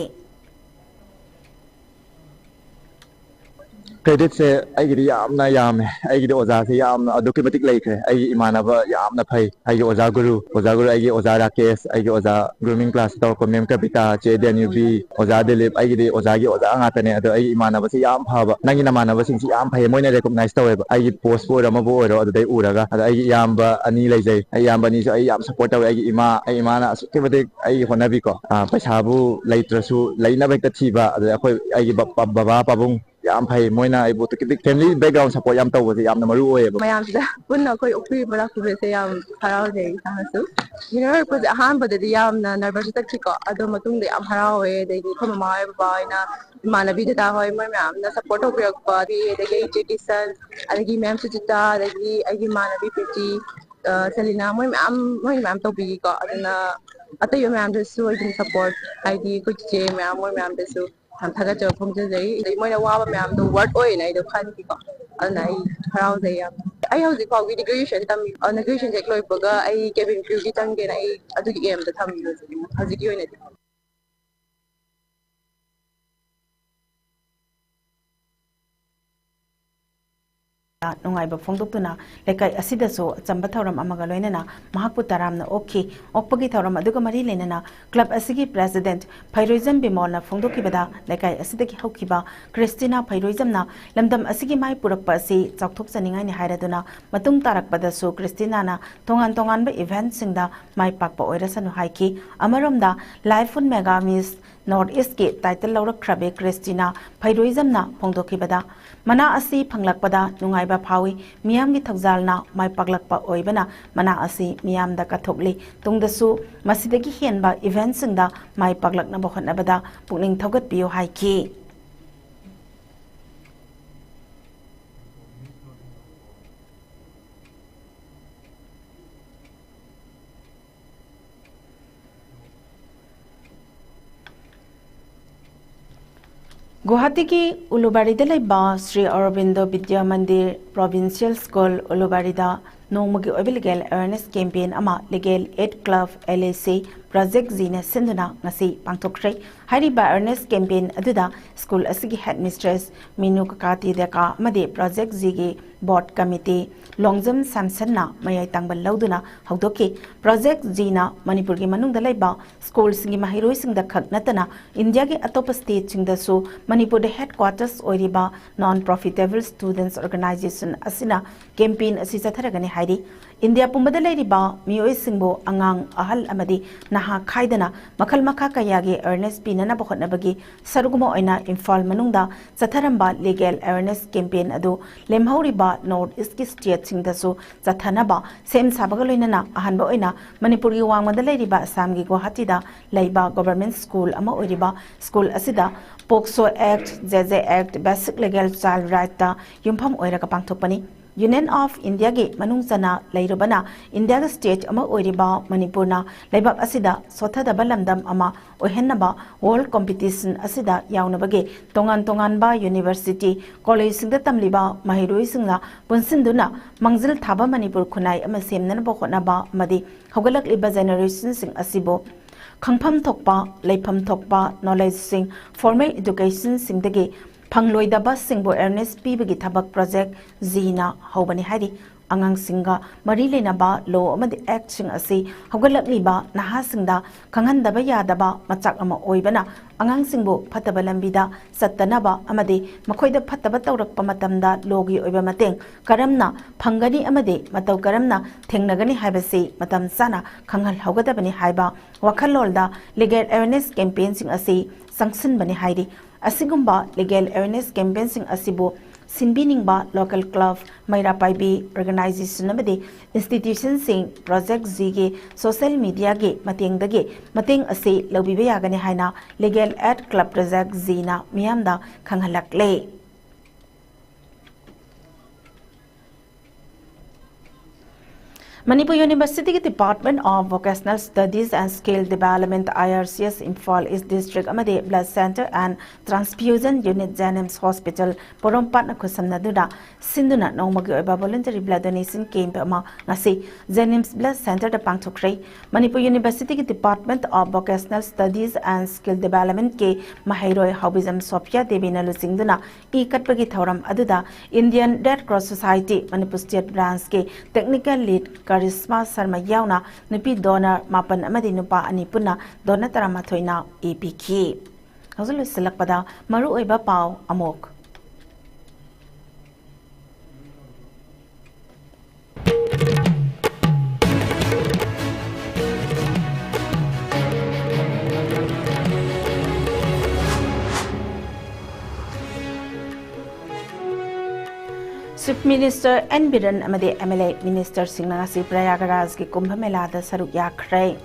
Credit ꯁꯦ ꯑꯩꯒꯤꯗꯤ ꯌꯥꯝꯅ ꯌꯥꯝꯃꯦ꯫ ꯑꯩꯒꯤꯗꯤ ꯑꯣꯖꯥꯁꯦ ꯌꯥꯝꯅ ꯑꯗꯨꯛꯀꯤ ꯃꯇꯤꯛ ꯂꯩꯈ꯭ꯔꯦ꯫ ꯑꯩꯒꯤ ꯏꯃꯥꯟꯅꯕ ꯌꯥꯝꯅ ꯐꯩ꯫ ꯑꯩꯒꯤ ꯑꯣꯖꯥ ꯒꯨꯔꯨ, ꯑꯣꯖꯥ ꯒꯨꯔꯨ, ꯑꯩꯒꯤ ꯑꯣꯖꯥ ꯔꯥꯀꯦꯁ, ꯑꯩꯒꯤ ꯑꯣꯖꯥ grooming class ꯇꯧꯔꯛꯄ ꯃꯦꯝ ꯀꯕꯤꯇꯥ, ꯆꯦ ꯗꯦꯅ꯭ꯌꯨꯕꯤ, ꯑꯣꯖꯥ ꯗꯤꯂꯤꯞ, ꯑꯩꯒꯤꯗꯤ ꯑꯣꯖꯥꯒꯤ ꯑꯣꯖꯥ ꯉꯥꯛꯇꯅꯦ꯫ ꯑꯗꯣ ꯑꯩꯒꯤ ꯏꯃꯥꯟꯅꯕꯁꯦ ꯌꯥꯝ ꯐꯕ꯫ ꯅꯪꯒꯤ ꯅꯃꯥꯟꯅꯕꯁꯤꯡꯁꯤ ꯌꯥꯝ ꯐꯩꯌꯦ, ꯃꯣꯏꯅ recognize ꯇꯧꯋꯦꯕ꯫ ꯑꯩꯒꯤ post ꯄꯨ ꯑꯣꯏꯔꯣ ꯑꯃꯕꯨ ꯑꯣꯏꯔꯣ ꯑꯗꯨꯗꯩ ꯎꯔꯒ꯫ ꯑꯗꯣ ꯑꯩꯒꯤ ꯏꯌꯥꯝꯕ ꯑꯅꯤ ꯂꯩꯖꯩ꯫ ꯑꯩ ꯏꯌꯥꯝꯕ ꯑꯅꯤꯁꯨ ꯑꯩ ꯌꯥꯝ support ꯇꯧꯋꯦ꯫ ꯑꯩꯒꯤ ꯏꯃꯥ, ꯑꯩ ꯏꯃꯥꯅ ꯑꯁꯨꯛꯀꯤ ꯃꯇꯤꯛ ꯑꯩꯒꯤ ꯍꯣꯠꯅꯕꯤꯀꯣ꯫ ꯑ, ꯄꯩꯁꯥꯕꯨ ꯂꯩꯇ꯭ꯔꯁꯨ ꯂꯩꯅꯕ ꯍꯦꯛꯇ ꯊꯤꯕ꯫ ꯑꯗꯩ ꯑꯩꯈꯣꯏ, ꯑꯩꯒꯤ ꯕ-, ꯕ-, ꯕꯕꯥ ꯄꯥꯕꯨꯡ ꯌꯥꯝ ꯐꯩ꯫ ꯃꯣꯏꯅ ꯑꯩꯕꯨ ꯑꯗꯨꯛꯀꯤ ꯃꯇꯤꯛ family background support ꯌꯥꯝ ꯇꯧꯕꯁꯦ ꯌꯥꯝꯅ ꯃꯔꯨ ꯑꯣꯏꯌꯦꯕ꯫ ꯃꯌꯥꯝꯁꯤꯗ ꯄꯨꯟꯅ ꯑꯩꯈꯣꯏ ꯑꯣꯛꯄꯤꯕ ꯂꯥꯛꯄꯤꯕꯁꯦ ꯌꯥꯝ ꯍꯔꯥꯎꯖꯩ ꯏꯁꯥꯅꯁꯨ꯫ Winner ꯑꯣꯏꯔꯛꯄꯁꯦ ꯑꯍꯥꯟꯕꯗꯗꯤ ꯌꯥꯝꯅ nervous ꯆꯠꯈꯤꯀꯣ꯫ ꯑꯗꯣ ꯃꯇꯨꯡꯗ ꯌꯥꯝ ꯍꯔꯥꯎꯋꯦ꯫ ꯑꯗꯩꯗꯤ ꯑꯩꯈꯣꯏ ꯃꯃꯥ ꯍꯣꯏ, ꯕꯕꯥ ꯍꯣꯏꯅ, ꯏꯃꯥꯟꯅꯕꯤ ꯗꯗꯥ ꯍꯣꯏ, ꯃꯣꯏ ꯃꯌꯥꯝꯅ support ꯇꯧꯕꯤꯔꯛꯄ, ꯑꯗꯒꯤ ꯑꯩ ꯏꯆꯦ ꯀꯤꯁꯟ, ꯑꯗꯒꯤ ꯃꯦꯝ ꯁꯨꯆꯤꯇꯥ, ꯑꯗꯒꯤ ꯑꯩꯒꯤ ꯏꯃꯥꯟꯅꯕꯤ ꯄ꯭ꯔꯤꯇꯤ, ꯑ, ꯁꯦꯂꯤꯅꯥ, ꯃꯣꯏ ꯃꯌꯥꯝ, ꯃꯣꯏ ꯃꯌꯥꯝ ꯇꯧꯕꯤꯈꯤꯀꯣ꯫ ꯑꯗꯨꯅ ꯑꯇꯩ ꯃꯌꯥꯝꯗꯁꯨ ꯑꯩ ꯑꯗꯨꯝ support, ꯍꯥꯏꯗꯤ ꯑꯩꯈꯣꯏ ꯆꯤꯆꯦ ꯃꯌꯥꯝ, ꯃꯣꯏ ꯃꯌꯥꯝꯗꯁꯨ ꯌꯥꯝ ꯊꯥꯒꯠꯆꯕ ꯐꯣꯡꯖꯖꯔꯤ꯫ ꯑꯗꯩ ꯃꯣꯏꯅ ꯋꯥꯕ ꯃꯌꯥꯝꯗꯣ worth ꯑꯣꯏꯅ ꯑꯩꯗꯣ ꯈꯟꯈꯤꯀꯣ꯫ ꯑꯗꯨꯅ ꯑꯩ ꯍꯔꯥꯎꯖꯩ ꯌꯥꯝꯅ꯫ ꯑꯩ ꯍꯧꯖꯤꯛ ꯐꯥꯎꯒꯤꯗꯤ graduation ꯇꯝꯃꯤ꯫ ꯑꯗꯨꯅ graduation ꯍꯦꯛ ꯂꯣꯏꯕꯒ ꯑꯩ cabin crew ꯒꯤ ꯆꯪꯒꯦꯅ ꯑꯩ ꯑꯗꯨꯒꯤ aim ꯗ ꯊꯝꯃꯤ ꯍꯧꯖꯤꯛ, ꯍꯧꯖꯤꯛꯀꯤ ꯑꯣꯏꯅꯗꯤ꯫ ꯅꯨꯡꯉꯥꯏꯕ ꯐꯣꯡꯗꯣꯛꯇꯨꯅ ꯂꯩꯀꯥꯏ ꯑꯁꯤꯗꯁꯨ ꯑꯆꯝꯕ ꯊꯧꯔꯝ ꯑꯃꯒ ꯂꯣꯏꯅꯅ ꯃꯍꯥꯛꯄꯨ ꯇꯔꯥꯝꯅ ꯑꯣꯛꯈꯤ꯫ ꯑꯣꯛꯄꯒꯤ ꯊꯧꯔꯝ ꯑꯗꯨꯒ ꯃꯔꯤ ꯂꯩꯅꯅ club ꯑꯁꯤꯒꯤ president ꯐꯩꯔꯣꯏꯖꯝ ꯕꯤꯃꯣꯜꯅ ꯐꯣꯡꯗꯣꯛꯈꯤꯕꯗ, ꯂꯩꯀꯥꯏ ꯑꯁꯤꯗꯒꯤ ꯍꯧꯈꯤꯕ ꯀ꯭ꯔꯤꯁꯇꯤꯅꯥ ꯐꯩꯔꯣꯏꯖꯝꯅ ꯂꯝꯗꯝ ꯑꯁꯤꯒꯤ ꯃꯥꯏ ꯄꯨꯔꯛꯄ ꯑꯁꯤ ꯆꯥꯎꯊꯣꯛꯆꯅꯤꯡꯉꯥꯏꯅꯤ ꯍꯥꯏꯔꯗꯨꯅ, ꯃꯇꯨꯡ ꯇꯥꯔꯛꯄꯗꯁꯨ ꯀ꯭ꯔꯤꯁꯇꯤꯅꯥꯅ ꯇꯣꯉꯥꯟ ꯇꯣꯉꯥꯟꯕ event ꯁꯤꯡꯗ ꯃꯥꯏ ꯄꯥꯛꯄ ꯑꯣꯏꯔꯁꯅꯨ ꯍꯥꯏꯈꯤ꯫ ꯑꯃꯔꯣꯝꯗ, ꯂꯥꯏꯐꯨꯟ mega Miss North East ꯀꯤ title ꯂꯧꯔꯛꯈ꯭ꯔꯕꯤ ꯀ꯭ꯔꯤꯁꯇꯤꯅꯥ ꯐꯩꯔꯣꯏꯖꯝꯅ ꯐꯣꯡꯗꯣꯛꯈꯤꯕꯗ, ꯃꯅꯥ ꯑꯁꯤ ꯐꯪꯂꯛꯄꯗ ꯅꯨꯡꯉꯥꯏꯕ ꯐꯥꯎꯏ꯫ ꯃꯤꯌꯥꯝꯒꯤ ꯊꯧꯖꯥꯜꯅ ꯃꯥꯏ ꯄꯥꯛꯂꯛꯄ ꯑꯣꯏꯕꯅ ꯃꯅꯥ ꯑꯁꯤ ꯃꯤꯌꯥꯝꯗ ꯀꯠꯊꯣꯛꯂꯤ꯫ ꯇꯨꯡꯗꯁꯨ ꯃꯁꯤꯗꯒꯤ ꯍꯦꯟꯕ event ꯁꯤꯡꯗ ꯃꯥꯏ ꯄꯥꯛꯂꯛꯅꯕ ꯍꯣꯠꯅꯕꯗ ꯄꯨꯛꯅꯤꯡ ꯊꯧꯒꯠꯄꯤꯌꯨ ꯍꯥꯏꯈꯤ꯫ ꯒꯨꯋꯥꯍꯥꯇꯤꯒꯤ ꯎꯂꯨꯕꯥꯔꯤꯗ ꯂꯩꯕ ꯁ꯭ꯔꯤ ꯑꯔꯣꯕꯤꯟꯗꯣ ꯕꯤꯗ꯭ꯌꯥ ꯃꯟꯗꯤꯔ Provincial School ꯎꯂꯨꯕꯥꯔꯤꯗ ꯅꯣꯡꯃꯒꯤ ꯑꯣꯏꯕ legal awareness campaign ꯑꯃ Legal Aid Club, L A C, Project G ꯅ ꯁꯤꯟꯗꯨꯅ ꯉꯁꯤ ꯄꯥꯡꯊꯣꯛꯈ꯭ꯔꯦ꯫ ꯍꯥꯏꯔꯤꯕ awareness campaign ꯑꯗꯨꯗ school ꯑꯁꯤꯒꯤ headmistress ꯃꯤꯅꯨ ꯀꯀꯥꯇꯤ ꯗꯦꯀꯥ ꯑꯃꯗꯤ Project G ꯒꯤ board committee ꯂꯣꯡꯖꯝ ꯁꯦꯝꯁꯟꯅ ꯃꯌꯥꯏ ꯇꯥꯡꯕ ꯂꯧꯗꯨꯅ ꯍꯧꯗꯣꯛꯈꯤ꯫ Project G ꯅ ꯃꯅꯤꯄꯨꯔꯒꯤ ꯃꯅꯨꯡꯗ ꯂꯩꯕ school ꯁꯤꯡꯒꯤ ꯃꯍꯩꯔꯣꯏꯁꯤꯡꯗ ꯈꯛ ꯅꯠꯇꯅ ꯏꯟꯗꯤꯌꯥꯒꯤ ꯑꯇꯣꯞꯄ state ꯁꯤꯡꯗꯁꯨ ꯃꯅꯤꯄꯨꯔꯗ headquarters ꯑꯣꯏꯔꯤꯕ non profitable students organization ꯑꯁꯤꯅ campaign ꯑꯁꯤ ꯆꯠꯊꯔꯒꯅꯤ ꯍꯥꯏꯔꯤ꯫ ꯏꯟꯗꯤꯌꯥ ꯄꯨꯝꯕꯗ ꯂꯩꯔꯤꯕ ꯃꯤꯑꯣꯏꯁꯤꯡꯕꯨ, ꯑꯉꯥꯡ, ꯑꯍꯜ ꯑꯃꯗꯤ ꯅꯍꯥ ꯈꯥꯏꯗꯅ ꯃꯈꯜ ꯃꯈꯥ ꯀꯌꯥꯒꯤ awareness ꯄꯤꯅꯅꯕ ꯍꯣꯠꯅꯕꯒꯤ ꯁꯔꯨꯛ ꯑꯃ ꯑꯣꯏꯅ ꯏꯝꯐꯥꯜ ꯃꯅꯨꯡꯗ ꯆꯠꯊꯔꯝꯕ legal awareness campaign ꯑꯗꯨ ꯂꯦꯝꯍꯧꯔꯤꯕ North East ꯀꯤ state ꯁꯤꯡꯗꯁꯨ ꯆꯠꯊꯅꯕ ꯁꯦꯝ ꯁꯥꯕꯒ ꯂꯣꯏꯅꯅ ꯑꯍꯥꯟꯕ ꯑꯣꯏꯅ ꯃꯅꯤꯄꯨꯔꯒꯤ ꯋꯥꯡꯃꯗ ꯂꯩꯔꯤꯕ ꯑꯁꯥꯝꯒꯤ ꯒꯨꯋꯥꯍꯥꯇꯤꯗ ꯂꯩꯕ government school ꯑꯃ ꯑꯣꯏꯔꯤꯕ school ꯑꯁꯤꯗ POCSO Act, J J Act, Basic Legal Child Right ꯇ ꯌꯨꯝꯐꯝ ꯑꯣꯏꯔꯒ ꯄꯥꯡꯊꯣꯛꯄꯅꯤ꯫ Union of Indiaꯒꯤ ꯃꯅꯨꯡ ꯆꯟꯅ ꯂꯩꯔꯨꯕꯅ, ꯏꯟꯗꯤꯌꯥꯒꯤ state ꯑꯃ ꯑꯣꯏꯔꯤꯕ ꯃꯅꯤꯄꯨꯔꯅ ꯂꯩꯕꯥꯛ ꯑꯁꯤꯗ ꯁꯣꯠꯊꯗꯕ ꯂꯝꯗꯝ ꯑꯃ ꯑꯣꯏꯍꯟꯅꯕ world competition ꯑꯁꯤꯗ ꯌꯥꯎꯅꯕꯒꯤ ꯇꯣꯉꯥꯟ ꯇꯣꯉꯥꯟꯕ university, collegeꯁꯤꯡꯗ ꯇꯝꯂꯤꯕ ꯃꯍꯩꯔꯣꯏꯁꯤꯡꯅ ꯄꯨꯟꯁꯤꯟꯗꯨꯅ ꯃꯥꯡꯖꯤꯜ ꯊꯥꯕ ꯃꯅꯤꯄꯨꯔ ꯈꯨꯟꯅꯥꯏ ꯑꯃ ꯁꯦꯝꯅꯅꯕ ꯍꯣꯠꯅꯕ ꯑꯃꯗꯤ ꯍꯧꯒꯠꯂꯛꯂꯤꯕ generationꯁꯤꯡ ꯑꯁꯤꯕꯨ ꯈꯪꯐꯝ ꯊꯣꯛꯄ, ꯂꯩꯐꯝ ꯊꯣꯛꯄ knowledgeꯁꯤꯡ formal educationꯁꯤꯡꯗꯒꯤ ꯐꯪꯂꯣꯏꯗꯕꯁꯤꯡꯕꯨ awareness ꯄꯤꯕꯒꯤ ꯊꯕꯛ Project Gꯅ ꯍꯧꯕꯅꯤ ꯍꯥꯏꯔꯤ꯫ ꯑꯉꯥꯡꯁꯤꯡꯒ ꯃꯔꯤ ꯂꯩꯅꯕ law ꯑꯃꯗꯤ actꯁꯤꯡ ꯑꯁꯤ ꯍꯧꯒꯠꯂꯛꯂꯤꯕ ꯅꯍꯥꯁꯤꯡꯗ ꯈꯪꯍꯟꯗꯕ ꯌꯥꯗꯕ ꯃꯆꯥꯛ ꯑꯃ ꯑꯣꯏꯕꯅ, ꯑꯉꯥꯡꯁꯤꯡꯕꯨ ꯐꯠꯇꯕ ꯂꯝꯕꯤꯗ ꯆꯠꯇꯅꯕ ꯑꯃꯗꯤ ꯃꯈꯣꯏꯗ ꯐꯠꯇꯕ ꯇꯧꯔꯛꯄ ꯃꯇꯝꯗ lawꯒꯤ ꯑꯣꯏꯕ ꯃꯇꯦꯡ ꯀꯔꯝꯅ ꯐꯪꯒꯅꯤ ꯑꯃꯗꯤ ꯃꯇꯧ ꯀꯔꯝꯅ ꯊꯦꯡꯅꯒꯅꯤ ꯍꯥꯏꯕꯁꯤ ꯃꯇꯝ ꯆꯥꯅ ꯈꯪꯍꯜꯍꯧꯒꯗꯕꯅꯤ ꯍꯥꯏꯕ ꯋꯥꯈꯜꯂꯣꯟꯗ legal awareness campaignꯁꯤꯡ ꯑꯁꯤ ꯆꯪꯁꯤꯟꯕꯅꯤ ꯍꯥꯏꯔꯤ꯫ ꯑꯁꯤꯒꯨꯝꯕ legal awareness campaignꯁꯤꯡ ꯑꯁꯤꯕꯨ ꯁꯤꯟꯕꯤꯅꯤꯡꯕ local club, ꯃꯩꯔꯥ ꯄꯥꯏꯕꯤ organization ꯑꯃꯗꯤ institutionꯁꯤꯡ Project Gꯒꯤ social mediaꯒꯤ ꯃꯇꯦꯡꯗꯒꯤ ꯃꯇꯦꯡ ꯑꯁꯤ ꯂꯧꯕꯤꯕ ꯌꯥꯒꯅꯤ ꯍꯥꯏꯅ Legal Aid Club Project Gꯅ ꯃꯤꯌꯥꯝꯗ ꯈꯪꯍꯜꯂꯛꯂꯦ꯫ Manipur Universityꯒꯤ Department of Vocational Studies and Skill Development, IRCS, Imphal East District ꯑꯃꯗꯤ Blood Center and Transfusion Unit, JNIMS Hospital, ꯄꯣꯔꯣꯝꯄꯥꯠꯅ ꯈꯨꯠꯁꯝꯅꯗꯨꯅ ꯁꯤꯟꯗꯨꯅ ꯅꯣꯡꯃꯒꯤ ꯑꯣꯏꯕ voluntary blood donation camp ꯑꯃ ꯉꯁꯤ JNIMS Blood Centerꯗ ꯄꯥꯡꯊꯣꯛꯈ꯭ꯔꯦ꯫ Manipur Universityꯒꯤ Department of Vocational Studies and Skill Developmentꯀꯤ ꯃꯍꯩꯔꯣꯏ ꯍꯥꯎꯕꯤꯖꯝ ꯁꯣꯐꯤꯌꯥ ꯗꯦꯕꯤꯅ ꯂꯨꯆꯤꯡꯗꯨꯅ E ꯀꯠꯄꯒꯤ ꯊꯧꯔꯝ ꯑꯗꯨꯗ Indian Red Cross Society Manipur State Branchꯀꯤ Technical Lead ꯀꯔꯤꯁꯃꯥ Sharma ꯌꯥꯎꯅ ꯅꯨꯄꯤ donor ꯃꯥꯄꯟ ꯑꯃꯗꯤ ꯅꯨꯄꯥ ꯑꯅꯤ ꯄꯨꯟꯅ donor ꯇꯔꯥꯃꯥꯊꯣꯏꯅ ꯏ ꯄꯤꯈꯤ꯫ ꯍꯧꯖꯤꯛ ꯂꯣꯏꯁꯤꯜꯂꯛꯄꯗ ꯃꯔꯨꯑꯣꯏꯕ ꯄꯥꯎ ꯑꯃꯨꯛ꯫ Chief Minister N ꯕꯤꯔꯦꯟ ꯑꯃꯗꯤ MLA ministerꯁꯤꯡꯅ ꯉꯁꯤ ꯄ꯭ꯔꯌꯥꯒꯔꯥꯖꯀꯤ ꯀꯨꯝꯚ ꯃꯦꯂꯥꯗ ꯁꯔꯨꯛ ꯌꯥꯈ꯭ꯔꯦ꯫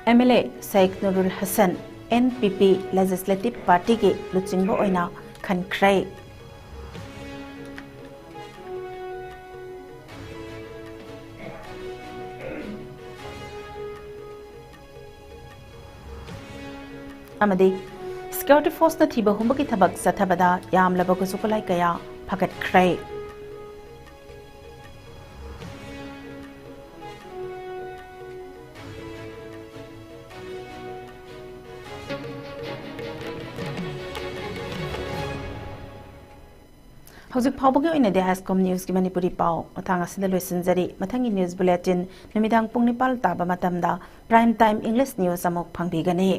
M L A Sheikh Nurul Hasan, N P P Legislative Partyꯒꯤ ꯂꯨꯆꯤꯡꯕ ꯑꯣꯏꯅ ꯈꯟꯈ꯭ꯔꯦ꯫ ꯑꯃꯗꯤ security forceꯅ ꯊꯤꯕ ꯍꯨꯝꯕꯒꯤ ꯊꯕꯛ ꯆꯠꯊꯕꯗ ꯌꯥꯝꯂꯕ ꯈꯨꯠꯁꯨ ꯈꯨꯠꯂꯥꯏ ꯀꯌꯥ ꯐꯒꯠꯈ꯭ꯔꯦ꯫ ꯍꯧꯖꯤꯛ ꯐꯥꯎꯕꯒꯤ ꯑꯣꯏꯅꯗꯤ ꯍꯥꯏꯁꯀꯣꯝ ꯅ꯭ꯌꯨꯁꯀꯤ ꯃꯅꯤꯄꯨꯔꯤ ꯄꯥꯎ ꯃꯇꯥꯡ ꯑꯁꯤꯗ ꯂꯣꯏꯁꯤꯟꯖꯔꯤ꯫ ꯃꯊꯪꯒꯤ ꯅ꯭ꯌꯨꯁ ꯕꯨꯂꯦꯇꯤꯟ ꯅꯨꯃꯤꯗꯥꯡ ꯄꯨꯡ ꯅꯤꯄꯥꯜ ꯇꯥꯕ ꯃꯇꯝꯗ Prime Time English News ꯑꯃꯨꯛ ꯐꯪꯕꯤꯒꯅꯤ꯫